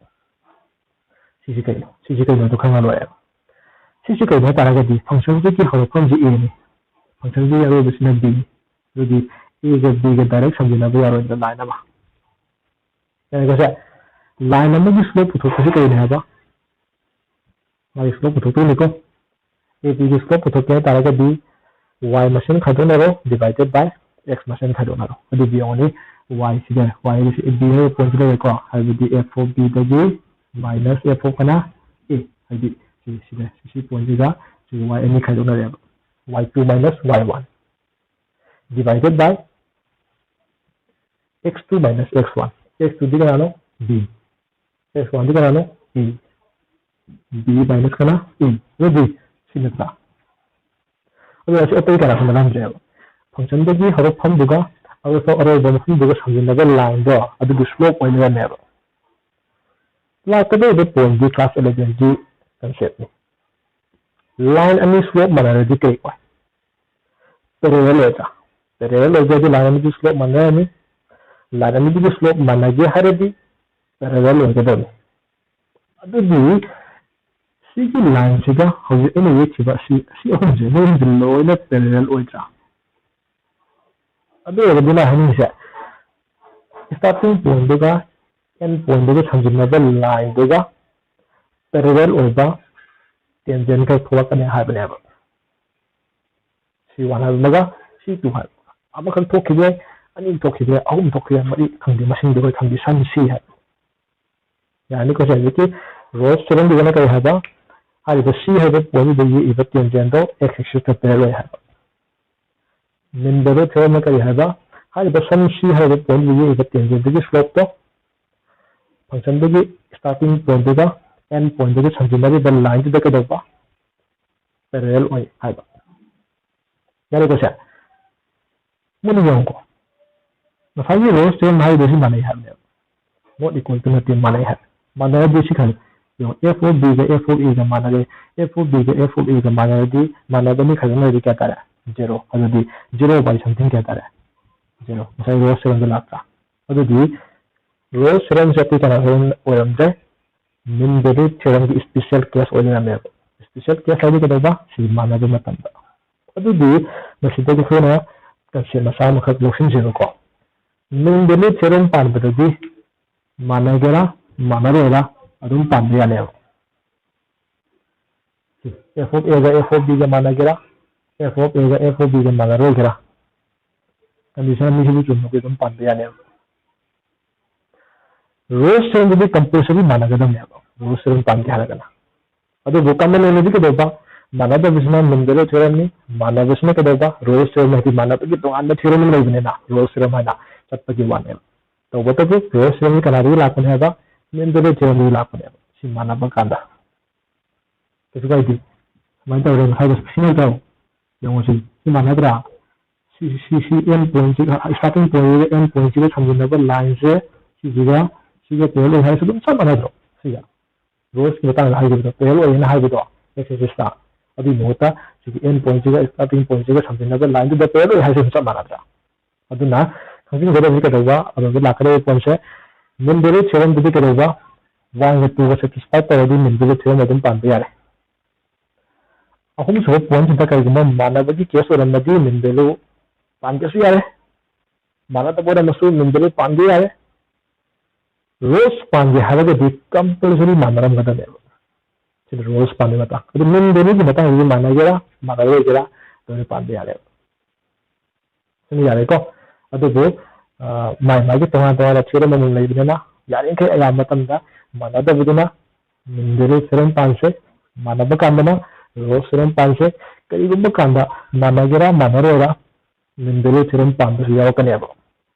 ꯁꯤꯁꯦ ꯀꯩꯅꯣ? ꯁꯤꯁꯦ ꯀꯩꯅꯣꯗꯣ ꯈꯪꯉ ꯂꯣꯏꯔꯦꯕ꯫ ꯁꯤꯁꯦ ꯀꯩꯅꯣ ꯍꯥꯏ ꯇꯥꯔꯒꯗꯤ function ꯁꯤꯒꯤ ꯍꯧꯔꯛꯐꯝꯁꯤ A ꯅꯤ, function ꯁꯤꯒꯤ ꯑꯔꯣꯏꯕꯁꯤꯅ B ꯅꯤ꯫ ꯑꯗꯨꯗꯤ A ꯒ B ꯒ direct ꯁꯝꯖꯤꯟꯅꯕ ꯌꯥꯔꯣꯏꯗ꯭ꯔꯥ line ꯑꯃ? ꯌꯥꯔꯦꯀꯣ ꯁꯦ? Line ꯑꯃꯒꯤ slope ꯄꯨꯊꯣꯛꯄꯁꯤ ꯀꯩꯅꯣ ꯍꯥꯏꯕ? ꯃꯥꯒꯤ slope ꯄꯨꯊꯣꯛꯇꯣꯏꯅꯤꯀꯣ꯫ A B ꯒꯤ slope ꯄꯨꯊꯣꯛꯀꯦ ꯍꯥꯏ ꯇꯥꯔꯒꯗꯤ y ꯃꯁꯤꯡ ꯈꯥꯏꯗꯣꯛꯅꯔꯣ, divided by x ꯃꯁꯤꯡ ꯈꯥꯏꯗꯣꯛꯅꯔꯣ꯫ ꯑꯗꯨꯗꯤ ꯌꯦꯡꯉꯨꯅꯦ, y ꯁꯤꯗ, y ꯍꯥꯏꯕꯁꯤ A B ꯍꯥꯏꯕ point ꯁꯤ ꯂꯩꯔꯦꯀꯣ꯫ ꯍꯥꯏꯕꯗꯤ F of B ꯗꯒꯤ minus F of ꯀꯅꯥ? A꯫ ꯍꯥꯏꯗꯤ ꯁꯤ, ꯁꯤꯗ, ꯁꯤ, ꯁꯤ point ꯁꯤꯒ ꯁꯤ y ꯑꯅꯤ ꯈꯥꯏꯗꯣꯛꯅꯔꯦꯕ꯫ Y two minus y one divided by x two minus x one꯫ X two ꯗꯤ ꯀꯅꯥꯅꯣ? B꯫ X one ꯗꯤ ꯀꯅꯥꯅꯣ? A꯫ B minus ꯀꯅꯥ? A꯫ ꯑꯗꯨꯗꯤ ꯁꯤ ꯅꯠꯇ꯭ꯔꯥ? ꯑꯗꯨ ꯑꯣꯏꯔꯁꯨ ꯑꯇꯩ ꯀꯅꯥꯁꯨ ꯃꯥꯟꯅꯍꯟꯗ꯭ꯔꯦꯕ꯫ Function ꯗꯒꯤ ꯍꯧꯔꯛꯐꯝꯗꯨꯒ ꯑꯗꯨ ꯑꯔꯣꯏꯕ ꯃꯐꯝꯗꯨꯒ ꯁꯝꯖꯤꯟꯅꯕ ꯂꯥꯏꯟꯗꯣ ꯑꯗꯨꯒꯤ ꯁ꯭ꯂꯣꯞ ꯑꯣꯏꯅ ꯂꯩꯔꯝꯃꯦꯕ꯫ ꯂꯥꯛꯀꯗꯧꯔꯤꯕ ꯄꯣꯏꯟꯠꯇꯤ ꯀ꯭ꯂꯥꯁ ꯑꯦꯂꯦꯚꯦꯟꯒꯤ ꯀꯟꯁꯦꯞꯅꯤ꯫ ꯂꯥꯏꯟ ꯑꯅꯤ ꯁ꯭ꯂꯣꯞ ꯃꯥꯟꯅꯔꯗꯤ ꯀꯔꯤ ꯑꯣꯏ? ꯄꯦꯔꯦꯂꯦꯜ ꯑꯣꯏꯗ꯭ꯔꯥ? ꯄꯦꯔꯦꯂꯦꯜ ꯑꯣꯏꯗ꯭ꯔꯗꯤ ꯂꯥꯏꯟ ꯑꯅꯤꯒꯤ ꯁ꯭ꯂꯣꯞ ꯃꯥꯟꯅꯔꯅꯤ꯫ ꯂꯥꯏꯟ ꯑꯅꯤꯗꯨꯒꯤ ꯁ꯭ꯂꯣꯞ ꯃꯥꯟꯅꯒꯦ ꯍꯥꯏꯔꯗꯤ ꯄꯦꯔꯦꯂꯦꯜ ꯑꯣꯏꯒꯗꯕꯅꯤ꯫ ꯑꯗꯨꯗꯤ ꯁꯤꯒꯤ ꯂꯥꯏꯟꯁꯤꯒ ꯍꯧꯖꯤꯛ ꯑꯩꯅ ꯌꯦꯛꯈꯤꯕ ꯑꯁꯤ, ꯑꯁꯤ ꯑꯍꯨꯝꯁꯦ, ꯃꯣꯏ ꯑꯍꯨꯝꯁꯦ ꯂꯣꯏꯅ ꯄꯦꯔꯦꯂꯦꯜ ꯑꯣꯏꯗ꯭ꯔꯥ? ꯑꯗꯨ ꯑꯣꯏꯔꯒꯗꯤ ꯃꯥ ꯍꯥꯏꯅꯤꯡꯉꯤꯁꯦ, ꯁ꯭ꯇꯥꯔꯇꯤꯡ ꯄꯣꯏꯟꯠꯇꯨꯒ ꯑꯦꯟ ꯄꯣꯏꯟꯠꯇꯨꯒ ꯁꯝꯖꯤꯟꯅꯕ ꯂꯥꯏꯟꯗꯨꯒ ꯄꯦꯔꯦꯂꯦꯜ ꯑꯣꯏꯕ ꯇꯦꯟꯖꯦꯟ ꯈꯔ ꯊꯣꯛꯂꯛꯀꯅꯤ ꯍꯥꯏꯕꯅꯦꯕ꯫ ꯁꯤ ꯋꯥꯟ ꯍꯥꯏꯕ ꯑꯃꯒ ꯁꯤ ꯇꯨ ꯍꯥꯏꯕ ꯑꯃꯒ꯫ ꯑꯃꯈꯛ ꯊꯣꯛꯈꯤꯕ ꯌꯥꯏ, ꯑꯅꯤ ꯊꯣꯛꯈꯤꯕ ꯌꯥꯏ, ꯑꯍꯨꯝ ꯊꯣꯛꯈꯤꯕ ꯌꯥꯏ, ꯃꯔꯤ, ꯈꯪꯗꯦ, ꯃꯁꯤꯡꯗꯣ ꯑꯩꯈꯣꯏ ꯈꯪꯗꯦ, ꯁꯝꯁꯤ ꯍꯥꯏꯕ꯫ ꯌꯥꯔꯅꯤꯀꯣ? ꯁꯤ ꯍꯧꯖꯤꯛꯀꯤ ꯔꯣꯜꯁ ꯊꯤꯑꯣꯔꯝꯗꯨꯗꯅ ꯀꯔꯤ ꯍꯥꯏꯕ? ꯍꯥꯏꯔꯤꯕ ꯁꯤ ꯍꯥꯏꯕ ꯄꯣꯏꯟꯠꯇꯨꯗ ꯌꯦꯛꯏꯕ ꯇꯦꯟꯖꯦꯟꯗꯣ ꯑꯦꯛꯁ ꯑꯦꯛꯁꯤꯁꯇ ꯄꯦꯔꯦꯂꯦꯜ ꯑꯣꯏ ꯍꯥꯏꯕ꯫ ꯃꯤꯟ ꯚꯦꯂꯨ ꯊꯤꯑꯣꯔꯝꯅ ꯀꯔꯤ ꯍꯥꯏꯕ? ꯍꯥꯏꯔꯤꯕ ꯁꯝ ꯁꯤ ꯍꯥꯏꯔꯤꯕ ꯄꯣꯏꯟꯠꯇꯨꯗ ꯌꯦꯛꯏꯕ ꯇꯦꯟꯖꯦꯟꯗꯨꯒꯤ ꯁ꯭ꯂꯣꯞꯇꯣ ꯐꯪꯁꯟꯗꯨꯒꯤ ꯁ꯭ꯇꯥꯔꯇꯤꯡ ꯄꯣꯏꯟꯠꯇꯨꯒ ꯑꯦꯟ ꯄꯣꯏꯟꯠꯇꯨꯒ ꯁꯝꯖꯤꯟꯅꯔꯤꯕ ꯂꯥꯏꯟꯗꯨꯗ ꯀꯩꯗꯧꯕ? ꯄꯦꯔꯦꯂꯦꯜ ꯑꯣꯏ ꯍꯥꯏꯕ꯫ ꯌꯥꯔꯦꯀꯣ ꯁꯦ? ꯃꯨꯟꯅ ꯌꯦꯡꯉꯨꯀꯣ꯫ ꯉꯁꯥꯏꯒꯤ ꯔꯣꯜꯁ ꯊꯤꯑꯣꯔꯝ ꯍꯥꯏꯔꯤꯗꯣ ꯁꯤ ꯃꯥꯟꯅꯩ ꯍꯥꯏꯕꯅꯦꯕ꯫ ꯅꯣꯠ ꯏꯀ꯭ꯋꯦꯜ ꯇꯨ ꯅꯠꯇꯦ, ꯃꯥꯟꯅꯩ ꯍꯥꯏꯕ꯫ ꯃꯥꯟꯅꯔꯗꯤ ꯁꯤ ꯈꯜꯂꯨ꯫ ꯌꯦꯡꯉꯣ, ꯑꯦꯐ ꯑꯣꯐ ꯕꯤꯒ ꯑꯦꯐ ꯑꯣꯐ ꯑꯦꯒ ꯃꯥꯟꯅꯔꯦ꯫ ꯑꯦꯐ ꯑꯣꯐ ꯕꯤꯒ ꯑꯦꯐ ꯑꯣꯐ ꯑꯦꯒ ꯃꯥꯟꯅꯔꯗꯤ, ꯃꯥꯟꯅꯕꯅꯤ ꯈꯜꯂꯨ, ꯂꯩꯔꯗꯤ ꯀꯌꯥ ꯇꯥꯔꯦ? ꯖꯦꯔꯣ꯫ ꯑꯗꯨꯗꯤ ꯖꯦꯔꯣ ꯕꯥꯏ ꯁꯝꯊꯤꯡ ꯀꯌꯥ ꯇꯥꯔꯦ? ꯖꯦꯔꯣ꯫ ꯉꯁꯥꯏ ꯔꯣꯜꯁ ꯊꯤꯑꯣꯔꯝꯗ ꯂꯥꯛꯇ꯭ꯔꯥ? ꯑꯗꯨꯗꯤ ꯔꯣꯜꯁ ꯊꯤꯑꯣꯔꯝꯁꯦ ꯑꯇꯩ ꯀꯅꯥ ꯑꯣꯏꯔꯝꯗ꯭ꯔꯦ? ꯃꯤꯟ ꯚꯦꯂꯨ ꯊꯤꯑꯣꯔꯝꯒꯤ ꯁ꯭ꯄꯤꯁꯦꯜ ꯀꯦꯁ ꯑꯣꯏ ꯂꯩꯔꯝꯃꯦꯕ꯫ ꯁ꯭ꯄꯤꯁꯦꯜ ꯀꯦꯁ ꯍꯥꯏꯗꯤ ꯀꯩꯗꯧꯕ? ꯁꯤ ꯃꯥꯟꯅꯕ ꯃꯇꯝꯗ꯫ ꯑꯗꯨꯗꯤ ꯃꯁꯤꯗꯒꯤ ꯑꯩꯈꯣꯏꯅ ꯀꯟꯁꯦꯞ ꯃꯆꯥ ꯑꯃꯈꯛ ꯂꯧꯁꯤꯟꯁꯦꯕꯀꯣ꯫ ꯃꯤꯟ ꯚꯦꯂꯨ ꯊꯤꯑꯣꯔꯝ ꯄꯥꯟꯕꯗꯗꯤ ꯃꯥꯟꯅꯒꯦꯔꯥ ꯃꯥꯟꯅꯔꯣꯏꯔꯥ ꯑꯗꯨꯝ ꯄꯥꯟꯕ ꯌꯥꯅꯦꯕ꯫ ꯑꯦꯐ ꯑꯣꯐ ꯑꯦꯒ ꯑꯦꯐ ꯑꯣꯐ ꯕꯤꯒ ꯃꯥꯟꯅꯒꯦꯔꯥ, ꯑꯦꯐ ꯑꯣꯐ ꯑꯦꯒ ꯑꯦꯐ ꯑꯣꯐ ꯕꯤꯒ ꯃꯥꯟꯅꯔꯣꯏꯒꯦꯔꯥ, ꯀꯟꯗꯤꯁꯟ ꯑꯅꯤꯁꯤꯕꯨ ꯆꯨꯝꯃꯗꯤ ꯑꯗꯨꯝ ꯄꯥꯟꯕ ꯌꯥꯅꯦꯕ꯫ ꯔꯣꯜꯁ ꯊꯤꯑꯣꯔꯝꯗꯗꯤ ꯀꯝꯄꯜꯁꯔꯤ ꯃꯥꯟꯅꯒꯗꯕꯅꯦꯕ, ꯔꯣꯜꯁ ꯊꯤꯑꯣꯔꯝ ꯄꯥꯟꯒꯦ ꯍꯥꯏꯔꯒꯅ꯫ ꯑꯗꯨꯕꯨ ꯀꯃꯟ ꯑꯣꯏꯅꯗꯤ ꯀꯩꯗꯧꯕ? ꯃꯥꯟꯅꯗꯕꯁꯤꯅ ꯃꯤꯟ ꯚꯦꯂꯨ ꯊꯤꯑꯣꯔꯝꯅꯤ, ꯃꯥꯟꯅꯕꯁꯤꯅ ꯀꯩꯗꯧꯕ? ꯔꯣꯜꯁ ꯊꯤꯑꯣꯔꯝ, ꯍꯥꯏꯗꯤ ꯃꯥꯟꯅꯕꯒꯤ ꯇꯣꯉꯥꯟꯕ ꯊꯤꯑꯣꯔꯝ ꯑꯃ ꯂꯩꯕꯅꯤꯅ ꯔꯣꯜꯁ ꯊꯤꯑꯣꯔꯝ ꯍꯥꯏꯅ ꯆꯠꯄꯒꯤ ꯋꯥꯅꯦꯕ꯫ ꯇꯧꯕꯇꯕꯨ ꯔꯣꯜꯁ ꯊꯤꯑꯣꯔꯝꯁꯤ ꯀꯅꯥꯗꯒꯤ ꯂꯥꯛꯄꯅꯦ ꯍꯥꯏꯕ? ꯃꯤꯟ ꯚꯦꯂꯨ ꯊꯤꯑꯣꯔꯝꯗꯒꯤ ꯂꯥꯛꯄꯅꯦꯕ꯫ ꯁꯤ ꯃꯥꯟꯅꯕ ꯀꯥꯟꯗ ꯀꯩꯁꯨ ꯀꯥꯏꯗꯦ꯫ ꯁꯨꯃꯥꯏꯅ ꯇꯧꯔꯦ, ꯉꯁꯥꯏꯗꯣ ꯁꯤ ꯅꯠꯇ꯭ꯔꯣ? ꯌꯦꯡꯉꯣ ꯁꯤ, ꯁꯤ ꯃꯥꯟꯅꯗ꯭ꯔꯥ? ꯁꯤ ꯁꯤ ꯁꯤ ꯑꯦꯟ ꯄꯣꯏꯟꯁꯤꯒ, ꯁ꯭ꯇꯥꯔꯇꯤꯡ ꯄꯣꯏꯟꯁꯤꯒ ꯑꯦꯟ ꯄꯣꯏꯟꯁꯤꯒ ꯁꯝꯖꯤꯟꯅꯕ ꯂꯥꯏꯟꯁꯦ ꯁꯤꯁꯤꯒ ꯁꯤꯒ ꯄꯦꯔꯦꯂꯦꯜ ꯑꯣꯏ ꯍꯥꯏꯔꯁꯨ ꯑꯗꯨꯝ ꯆꯞ ꯃꯥꯟꯅꯗ꯭ꯔꯣ? ꯁꯤꯒ ꯔꯣꯁꯀꯤ ꯃꯇꯥꯡꯗ ꯍꯥꯏꯈꯤꯕꯗꯣ, ꯄꯦꯔꯦꯂꯦꯜ ꯑꯣꯏꯌꯦꯅ ꯍꯥꯏꯕꯗꯣ ꯑꯦꯛꯁ ꯑꯦꯛꯁꯤꯁꯇ, ꯑꯗꯨꯒꯤ ꯃꯍꯨꯠꯇ ꯁꯤꯒꯤ ꯑꯦꯟ ꯄꯣꯏꯟꯁꯤꯒ ꯁ꯭ꯇꯥꯔꯇꯤꯡ ꯄꯣꯏꯟꯁꯤꯒ ꯁꯝꯖꯤꯟꯅꯕ ꯂꯥꯏꯟꯗꯨꯗ ꯄꯦꯔꯦꯂꯦꯜ ꯑꯣꯏ ꯍꯥꯏꯔꯁꯨ ꯑꯗꯨꯝ ꯆꯞ ꯃꯥꯟꯅꯗ꯭ꯔꯥ? ꯑꯗꯨꯅ ꯈꯪꯖꯤꯟꯒꯗꯕꯁꯤ ꯀꯩꯗꯧꯕ? ꯑꯗꯨꯗ ꯂꯥꯛꯀꯗꯕ ꯄꯣꯏꯟꯁꯦ ꯃꯤꯟ ꯚꯦꯂꯨ ꯊꯤꯑꯣꯔꯝꯗꯨꯗꯤ ꯀꯩꯗꯧꯕ? ꯋꯥꯟꯒ ꯇꯨꯒ ꯁꯦꯇꯤꯁꯐꯥꯏ ꯇꯧꯔꯗꯤ ꯃꯤꯟ ꯚꯦꯂꯨ ꯊꯤꯑꯣꯔꯝ ꯑꯗꯨꯝ ꯄꯥꯟꯕ ꯌꯥꯔꯦ꯫ ꯑꯍꯨꯝꯁꯨꯕ ꯄꯣꯏꯟꯁꯤꯗ ꯀꯔꯤꯒꯨꯝꯕ ꯃꯥꯟꯅꯕꯒꯤ ꯀꯦꯁ ꯑꯣꯏꯔꯝꯃꯗꯤ ꯃꯤꯟ ꯚꯦꯂꯨ ꯄꯥꯟꯒꯦꯁꯨ ꯌꯥꯔꯦ, ꯃꯥꯟꯅꯗꯕ ꯑꯣꯏꯔꯝꯃꯁꯨ ꯃꯤꯟ ꯚꯦꯂꯨ ꯄꯥꯟꯒꯦ ꯌꯥꯔꯦ꯫ ꯔꯣꯁ ꯄꯥꯟꯒꯦ ꯍꯥꯏꯔꯒꯗꯤ ꯀꯝꯄꯜꯁꯔꯤ ꯃꯥꯟꯅꯔꯝꯒꯗꯕꯅꯦꯕ꯫ ꯁꯤꯗ ꯔꯣꯁ ꯄꯥꯟꯕꯒꯤ ꯃꯇꯥꯡ, ꯑꯗꯨ ꯃꯤꯟ ꯚꯦꯂꯨꯒꯤ ꯃꯇꯥꯡꯗꯗꯤ ꯃꯥꯟꯅꯒꯦꯔꯥ ꯃꯥꯟꯅꯔꯣꯏꯒꯦꯔꯥ ꯂꯣꯏꯅ ꯄꯥꯟꯕ ꯌꯥꯔꯦꯕ꯫ ꯁꯤꯅ ꯌꯥꯔꯦꯀꯣ꯫ ꯑꯗꯨꯕꯨ ꯃꯥꯏ ꯃꯥꯏꯒꯤ ꯇꯣꯉꯥꯟ ꯇꯣꯉꯥꯟꯕ ꯊꯤꯑꯣꯔꯝ ꯑꯃꯃꯝ ꯂꯩꯕꯅꯤꯅ ꯌꯥꯔꯤꯈꯩ ꯑꯌꯥꯝꯕ ꯃꯇꯝꯗ ꯃꯥꯟꯅꯗꯕꯗꯨꯅ ꯃꯤꯟ ꯚꯦꯂꯨ ꯊꯤꯑꯣꯔꯝ ꯄꯥꯟꯁꯦ, ꯃꯥꯟꯅꯕ ꯀꯥꯟꯗꯅ ꯔꯣꯁ ꯊꯤꯑꯣꯔꯝ ꯄꯥꯟꯁꯦ꯫ ꯀꯔꯤꯒꯨꯝꯕ ꯀꯥꯟꯗ ꯃꯥꯟꯅꯒꯦꯔꯥ ꯃꯥꯟꯅꯔꯣꯏꯔꯥ ꯃꯤꯟ ꯚꯦꯂꯨ ꯊꯤꯑꯣꯔꯝ ꯄꯥꯟꯕꯁꯨ ꯌꯥꯎꯔꯛꯀꯅꯦꯕ꯫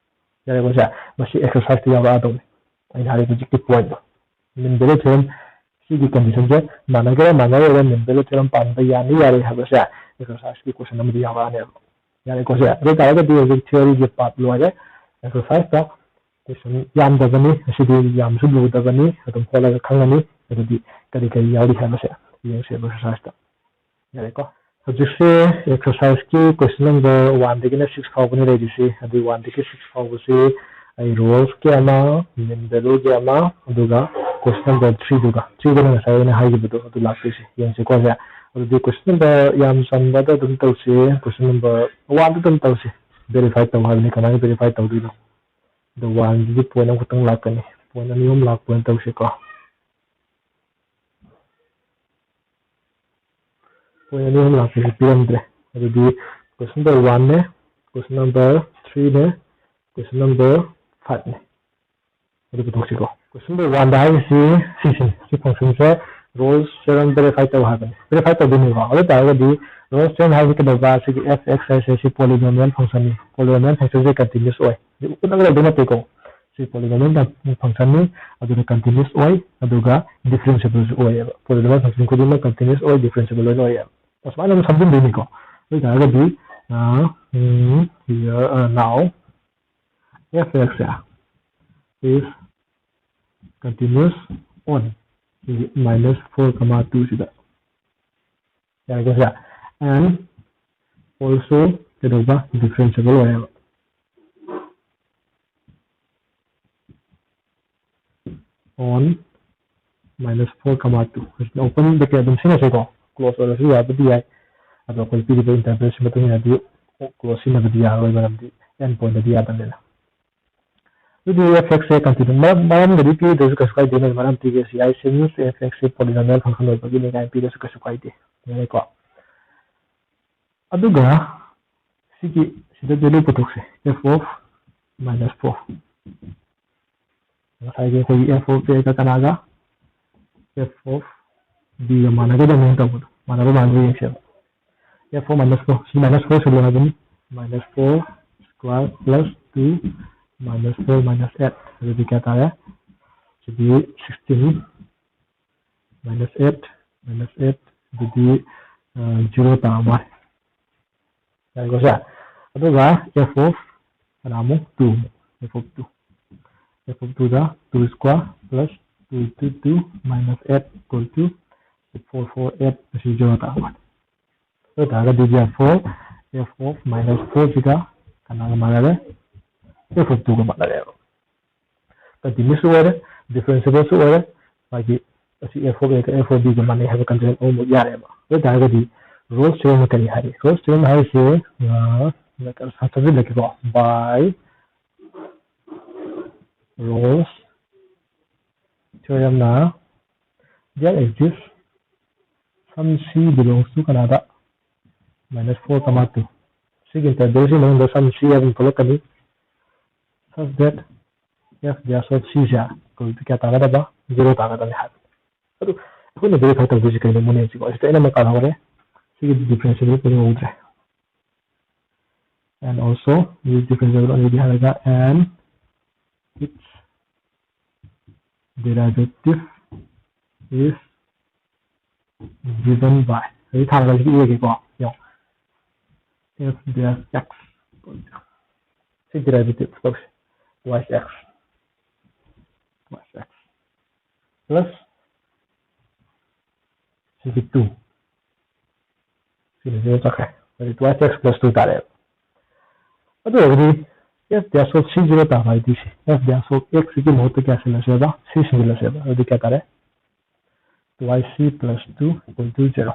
ꯌꯥꯔꯦꯀꯣ ꯁꯦ? ꯃꯁꯤ ꯑꯦꯛꯁꯔꯁꯥꯏꯁꯇ ꯌꯥꯎꯔꯛꯑꯗꯧꯅꯤ꯫ ꯑꯩꯅ ꯍꯥꯏꯔꯤꯕ ꯍꯧꯖꯤꯛꯀꯤ ꯄꯣꯏꯟꯠꯇꯣ, ꯃꯤꯟ ꯚꯦꯂꯨ ꯊꯤꯑꯣꯔꯝ ꯁꯤꯒꯤ ꯀꯟꯗꯤꯁꯟꯁꯦ ꯃꯥꯟꯅꯒꯦꯔꯥ ꯃꯥꯟꯅꯔꯣꯏꯔꯥ ꯃꯤꯟ ꯚꯦꯂꯨ ꯊꯤꯑꯣꯔꯝ ꯄꯥꯟꯕ ꯌꯥꯅꯤ ꯌꯥꯔꯣꯏ ꯍꯥꯏꯕꯁꯦ ꯑꯦꯛꯁꯔꯁꯥꯏꯁꯀꯤ ꯀꯣꯏꯁꯟ ꯑꯃꯗꯤ ꯌꯥꯎꯔꯛꯑꯅꯦꯕ꯫ ꯌꯥꯔꯦꯀꯣ ꯁꯦ? ꯑꯗꯨ ꯑꯣꯏ ꯇꯥꯔꯒꯗꯤ ꯍꯧꯖꯤꯛ ꯊꯤꯑꯣꯔꯤꯒꯤ ꯄꯥꯔꯠ ꯂꯣꯏꯔꯦ꯫ ꯑꯦꯛꯁꯔꯁꯥꯏꯁꯇ ꯀꯣꯏꯁꯟ ꯌꯥꯝꯗꯕꯅꯤ, ꯑꯁꯤꯗꯤ ꯌꯥꯝꯁꯨ ꯂꯨꯗꯕꯅꯤ, ꯑꯗꯨꯝ ꯍꯣꯠꯂꯒ ꯈꯪꯒꯅꯤ꯫ ꯑꯗꯨꯗꯤ ꯀꯔꯤ ꯀꯔꯤ ꯌꯥꯎꯔꯤ ꯍꯥꯏꯕꯁꯦ ꯌꯦꯡꯁꯦꯕ ꯑꯦꯛꯁꯔꯁꯥꯏꯁꯇ꯫ ꯌꯥꯔꯦꯀꯣ? ꯍꯧꯖꯤꯛꯁꯦ ꯑꯦꯛꯁꯔꯁꯥꯏꯁꯀꯤ ꯀꯣꯏꯁꯟ ꯅꯝꯕꯔ ꯋꯥꯟꯗꯒꯤꯅ ꯁꯤꯛꯁ ꯐꯥꯎꯕꯅꯤ ꯂꯩꯔꯤꯁꯦ꯫ ꯑꯗꯨ ꯋꯥꯟꯗꯒꯤ ꯁꯤꯛꯁ ꯐꯥꯎꯕꯁꯤ ꯑꯩ ꯔꯣꯁꯀꯤ ꯑꯃ, ꯃꯤꯟ ꯚꯦꯂꯨꯒꯤ ꯑꯃ, ꯑꯗꯨꯒ ꯀꯣꯏꯁꯟ ꯅꯝꯕꯔ ꯊ꯭ꯔꯤꯗꯨꯒ, ꯊ꯭ꯔꯤꯗꯨꯅ ꯉꯁꯥꯏ ꯑꯩꯅ ꯍꯥꯏꯈꯤꯕꯗꯣ ꯑꯗꯨ ꯂꯥꯛꯇꯣꯏꯁꯦ꯫ ꯌꯦꯡꯁꯦꯀꯣ ꯁꯦ꯫ ꯑꯗꯨꯗꯤ ꯀꯣꯏꯁꯟ ꯅꯝꯕꯔ ꯌꯥꯝ ꯆꯝꯕꯗ ꯑꯗꯨꯝ ꯇꯧꯁꯤ, ꯀꯣꯏꯁꯟ ꯅꯝꯕꯔ ꯋꯥꯟꯗ ꯑꯗꯨꯝ ꯇꯧꯁꯤ꯫ ꯚꯦꯔꯤꯐꯥꯏ ꯇꯧ ꯍꯥꯏꯕꯅꯤ, ꯀꯃꯥꯏꯅ ꯚꯦꯔꯤꯐꯥꯏ ꯇꯧꯗꯣꯏꯅꯣ? ꯑꯗꯣ ꯋꯥꯟꯒꯤꯗꯤ ꯄꯣꯏꯟ ꯑꯃꯈꯛꯇꯪ ꯂꯥꯛꯀꯅꯤ, ꯄꯣꯏꯟ ꯑꯅꯤ ꯑꯍꯨꯝ ꯂꯥꯛꯄ ꯑꯣꯏꯅ ꯇꯧꯁꯤꯀꯣ꯫ ꯄꯣꯏꯟ ꯑꯅꯤ ꯑꯍꯨꯝ ꯂꯥꯛꯄꯁꯤ ꯄꯤꯔꯝꯗ꯭ꯔꯦ꯫ ꯑꯗꯨꯗꯤ ꯀꯣꯏꯁꯟ ꯅꯝꯕꯔ ꯋꯥꯟꯅꯦ, ꯀꯣꯏꯁꯟ ꯅꯝꯕꯔ ꯊ꯭ꯔꯤꯅꯦ, ꯀꯣꯏꯁꯟ ꯅꯝꯕꯔ ꯐꯥꯏꯚꯅꯦ꯫ ꯑꯗꯨ ꯄꯨꯊꯣꯛꯁꯤꯀꯣ꯫ ꯀꯣꯏꯁꯟ ꯅꯝꯕꯔ ꯋꯥꯟꯗ ꯍꯥꯏꯔꯤꯁꯤ ꯁꯤꯁꯤꯅꯤ, ꯁꯤ ꯐꯪꯁꯟꯁꯦ ꯔꯣꯜꯁ ꯊꯤꯑꯣꯔꯝ ꯚꯦꯔꯤꯐꯥꯏ ꯇꯧ ꯍꯥꯏꯕꯅꯤ꯫ ꯚꯦꯔꯤꯐꯥꯏ ꯇꯧꯗꯣꯏꯅꯦꯕ꯫ ꯑꯗꯨ ꯑꯣꯏ ꯇꯥꯔꯒꯗꯤ ꯔꯣꯜꯁ ꯊꯤꯑꯣꯔꯝ ꯍꯥꯏꯔꯤꯁꯤ ꯀꯩꯗꯧꯕ? ꯁꯤꯒꯤ ꯑꯦꯐ ꯑꯦꯛꯁ ꯍꯥꯏꯔꯤꯁꯦ ꯁꯤ ꯄꯣꯂꯤꯅꯣꯃꯤꯌꯦꯜ ꯐꯪꯁꯟꯅꯤ꯫ ꯄꯣꯂꯤꯅꯣꯃꯤꯌꯦꯜ ꯐꯪꯁꯟꯁꯦ ꯀꯟꯇꯤꯅ꯭ꯌꯨꯁ ꯑꯣꯏ꯫ ꯍꯧꯖꯤꯛ ꯎꯅꯒꯗꯕꯗꯤ ꯅꯠꯇꯦꯀꯣ꯫ ꯁꯤ ꯄꯣꯂꯤꯅꯣꯃꯤꯌꯦꯜ ꯐꯪꯁꯟꯅꯤ, ꯑꯗꯨꯅ ꯀꯟꯇꯤꯅ꯭ꯌꯨꯁ ꯑꯣꯏ, ꯑꯗꯨꯒ ꯗꯤꯐ꯭ꯔꯦꯟꯁꯤꯕꯜꯁꯨ ꯑꯣꯏꯌꯦꯕ꯫ ꯄꯣꯂꯤꯅꯣꯃꯤꯌꯦꯜ ꯐꯪꯁꯟ ꯈꯨꯗꯤꯡꯃꯛ ꯀꯟꯇꯤꯅ꯭ꯌꯨꯁ ꯑꯣꯏ, ꯗꯤꯐ꯭ꯔꯦꯟꯁꯤꯕꯜ ꯂꯣꯏꯅ ꯑꯣꯏꯌꯦꯕ꯫ ꯑꯁꯨꯃꯥꯏꯅ ꯑꯗꯨꯝ ꯁꯝꯖꯤꯟꯗꯣꯏꯅꯤꯀꯣ꯫ ꯑꯗꯨ ꯑꯣꯏ ꯇꯥꯔꯒꯗꯤ Now, mm, here, uh, now, f x is continuous on minus four comma two ꯁꯤꯗ꯫ ꯌꯥꯔꯦꯀꯣ ꯁꯤꯗ? And also ꯀꯩꯗꯧꯕ? Differentiable ꯑꯣꯏꯌꯦꯕ꯫ On minus four comma two꯫ Open bracket ꯑꯗꯨꯝ ꯁꯤꯖꯤꯟꯅꯁꯤꯀꯣ, close ꯑꯣꯏꯔꯁꯨ ꯌꯥꯕꯨꯗꯤ ꯌꯥꯏ, ꯑꯗꯣ ꯑꯩꯈꯣꯏ ꯄꯤꯔꯤꯕ interval ꯁꯤ ꯃꯇꯨꯡ ꯏꯟꯅꯗꯤ close ꯁꯤꯖꯤꯟꯅꯕꯗꯤ ꯌꯥꯔꯣꯏ, ꯃꯔꯝꯗꯤ end point ꯇꯗꯤ ꯌꯥꯗꯕꯅꯤꯅ꯫ ꯑꯗꯨꯗꯤ f x ꯁꯦ continue, ꯃꯔꯝ, ꯃꯔꯝꯒꯗꯤ ꯄꯤꯗ꯭ꯔꯁꯨ ꯀꯩꯁꯨ ꯀꯥꯏꯗꯦ, ꯃꯔꯝ ꯄꯤꯒꯦ ꯁꯤ ꯌꯥꯏ, since f x ꯁꯦ polynomial function ꯑꯣꯏꯕꯒꯤꯅꯦ ꯀꯥꯏꯅ ꯄꯤꯔꯁꯨ ꯀꯩꯁꯨ ꯀꯥꯏꯗꯦ, ꯌꯥꯔꯦꯀꯣ? ꯑꯗꯨꯒ ꯁꯤꯒꯤ, ꯁꯤꯗ value ꯄꯨꯊꯣꯛꯁꯦ, f of minus four꯫ ꯉꯁꯥꯏꯒꯤ ꯑꯩꯈꯣꯏꯒꯤ f of A ꯒ ꯀꯅꯥꯒ? F of B ꯒ ꯃꯥꯟꯅꯒꯗꯕꯅꯦꯅ ꯇꯧꯕꯗꯣ, ꯃꯥꯟꯅꯕ ꯃꯥꯟꯅꯕ ꯌꯦꯡꯁꯦꯕ꯫ F of minus four, ꯁꯤ minus four ꯁꯤꯜꯂꯣ ꯍꯥꯏꯕꯅꯤ꯫ Minus four square plus two minus four minus eight, ꯑꯗꯨꯗꯤ ꯀꯌꯥ ꯇꯥꯔꯦ? ꯁꯤꯗꯤ sixteen minus eight minus eight, ꯑꯗꯨꯗꯤ, ꯑ, zero ꯇꯥꯔ ꯃꯥꯜꯂꯦ꯫ ꯌꯥꯔꯦꯀꯣ ꯁꯦ? ꯑꯗꯨꯒ f of ꯀꯅꯥꯃꯨꯛ? Two, f of two꯫ F of two the two square plus two into two minus eight equal to four four eight, ꯑꯁꯤ zero ꯇꯥꯔ ꯃꯥꯜꯂꯦ꯫ ꯑꯗꯨ ꯑꯣꯏꯇꯥꯔꯒꯗꯤ therefore f of minus four ꯁꯤꯒ ꯀꯅꯥꯒ ꯃꯥꯟꯅꯔꯦ? F of two ꯒ ꯃꯥꯟꯅꯔꯦꯕ꯫ Continuous ꯁꯨ ꯑꯣꯏꯔꯦ, differentiable ꯁꯨ ꯑꯣꯏꯔꯦ, ꯃꯥꯒꯤ ꯑꯁꯤ f of A ꯒ f of B ꯒ ꯃꯥꯟꯅꯩ ꯍꯥꯏꯕ condition ꯑꯃꯃꯨꯛ ꯌꯥꯔꯦꯕ꯫ ꯑꯗꯨ ꯑꯣꯏꯇꯥꯔꯒꯗꯤ Rolle's theorem ꯅ ꯀꯔꯤ ꯍꯥꯏꯔꯤ? Rolle's theorem ꯍꯥꯏꯔꯤꯁꯦ, ꯑ, ꯁꯝꯖꯤꯜꯂꯛꯀꯦꯀꯣ, by Rolle's theorem ꯅ there exists some C belongs to ꯀꯅꯥꯗ? Minus four comma two꯫ ꯁꯤꯒꯤ interval ꯁꯤ ꯃꯅꯨꯡꯗ some C ꯍꯥꯏꯕ ꯑꯃ ꯊꯣꯛꯂꯛꯀꯅꯤ, such that f dash of C say equal to ꯀꯌꯥ ꯇꯥꯒꯗꯕ? Zero ꯇꯥꯒꯗꯕꯅꯤ ꯍꯥꯏꯕ꯫ ꯑꯗꯨ ꯑꯩꯈꯣꯏꯅ verify ꯇꯧꯗꯣꯏꯁꯤ ꯀꯩꯅꯣ? ꯃꯣꯅꯦꯁꯤꯀꯣ, ꯁꯤꯗ ꯑꯩꯅ ꯑꯃ ꯀꯥꯎꯍꯧꯔꯦ, ꯁꯤꯒꯤ differentiable ꯄꯨꯊꯣꯛꯍꯧꯗ꯭ꯔꯦ꯫ And also, this differentiable already ꯍꯥꯏꯔꯒ, and its derivative is given by, ꯑꯗꯩ ꯊꯥꯔꯒ ꯁꯤꯗ ꯏꯔꯒꯦꯀꯣ꯫ ꯌꯦꯡꯉꯣ, F dash x, ꯁꯤ derivative ꯇꯧꯁꯤ, twice x, twice x plus ꯁꯤꯒꯤ two, ꯁꯤꯅ zero ꯆꯠꯈ꯭ꯔꯦ꯫ ꯑꯗꯨꯗꯤ twice x plus two ꯇꯥꯔꯦꯕ꯫ ꯑꯗꯨ ꯑꯣꯏꯔꯒꯗꯤ f dash of c zero ꯇꯥꯕ ꯍꯥꯏꯗꯤ ꯁꯤ f dash of x ꯀꯤ ꯃꯍꯨꯠꯇ ꯀꯌꯥ ꯁꯤꯜꯂꯁꯦꯕ? C ꯁꯤꯜꯂꯁꯦꯕ꯫ ꯑꯗꯨꯗꯤ ꯀꯌꯥ ꯇꯥꯔꯦ? Twice c plus two equal to zero꯫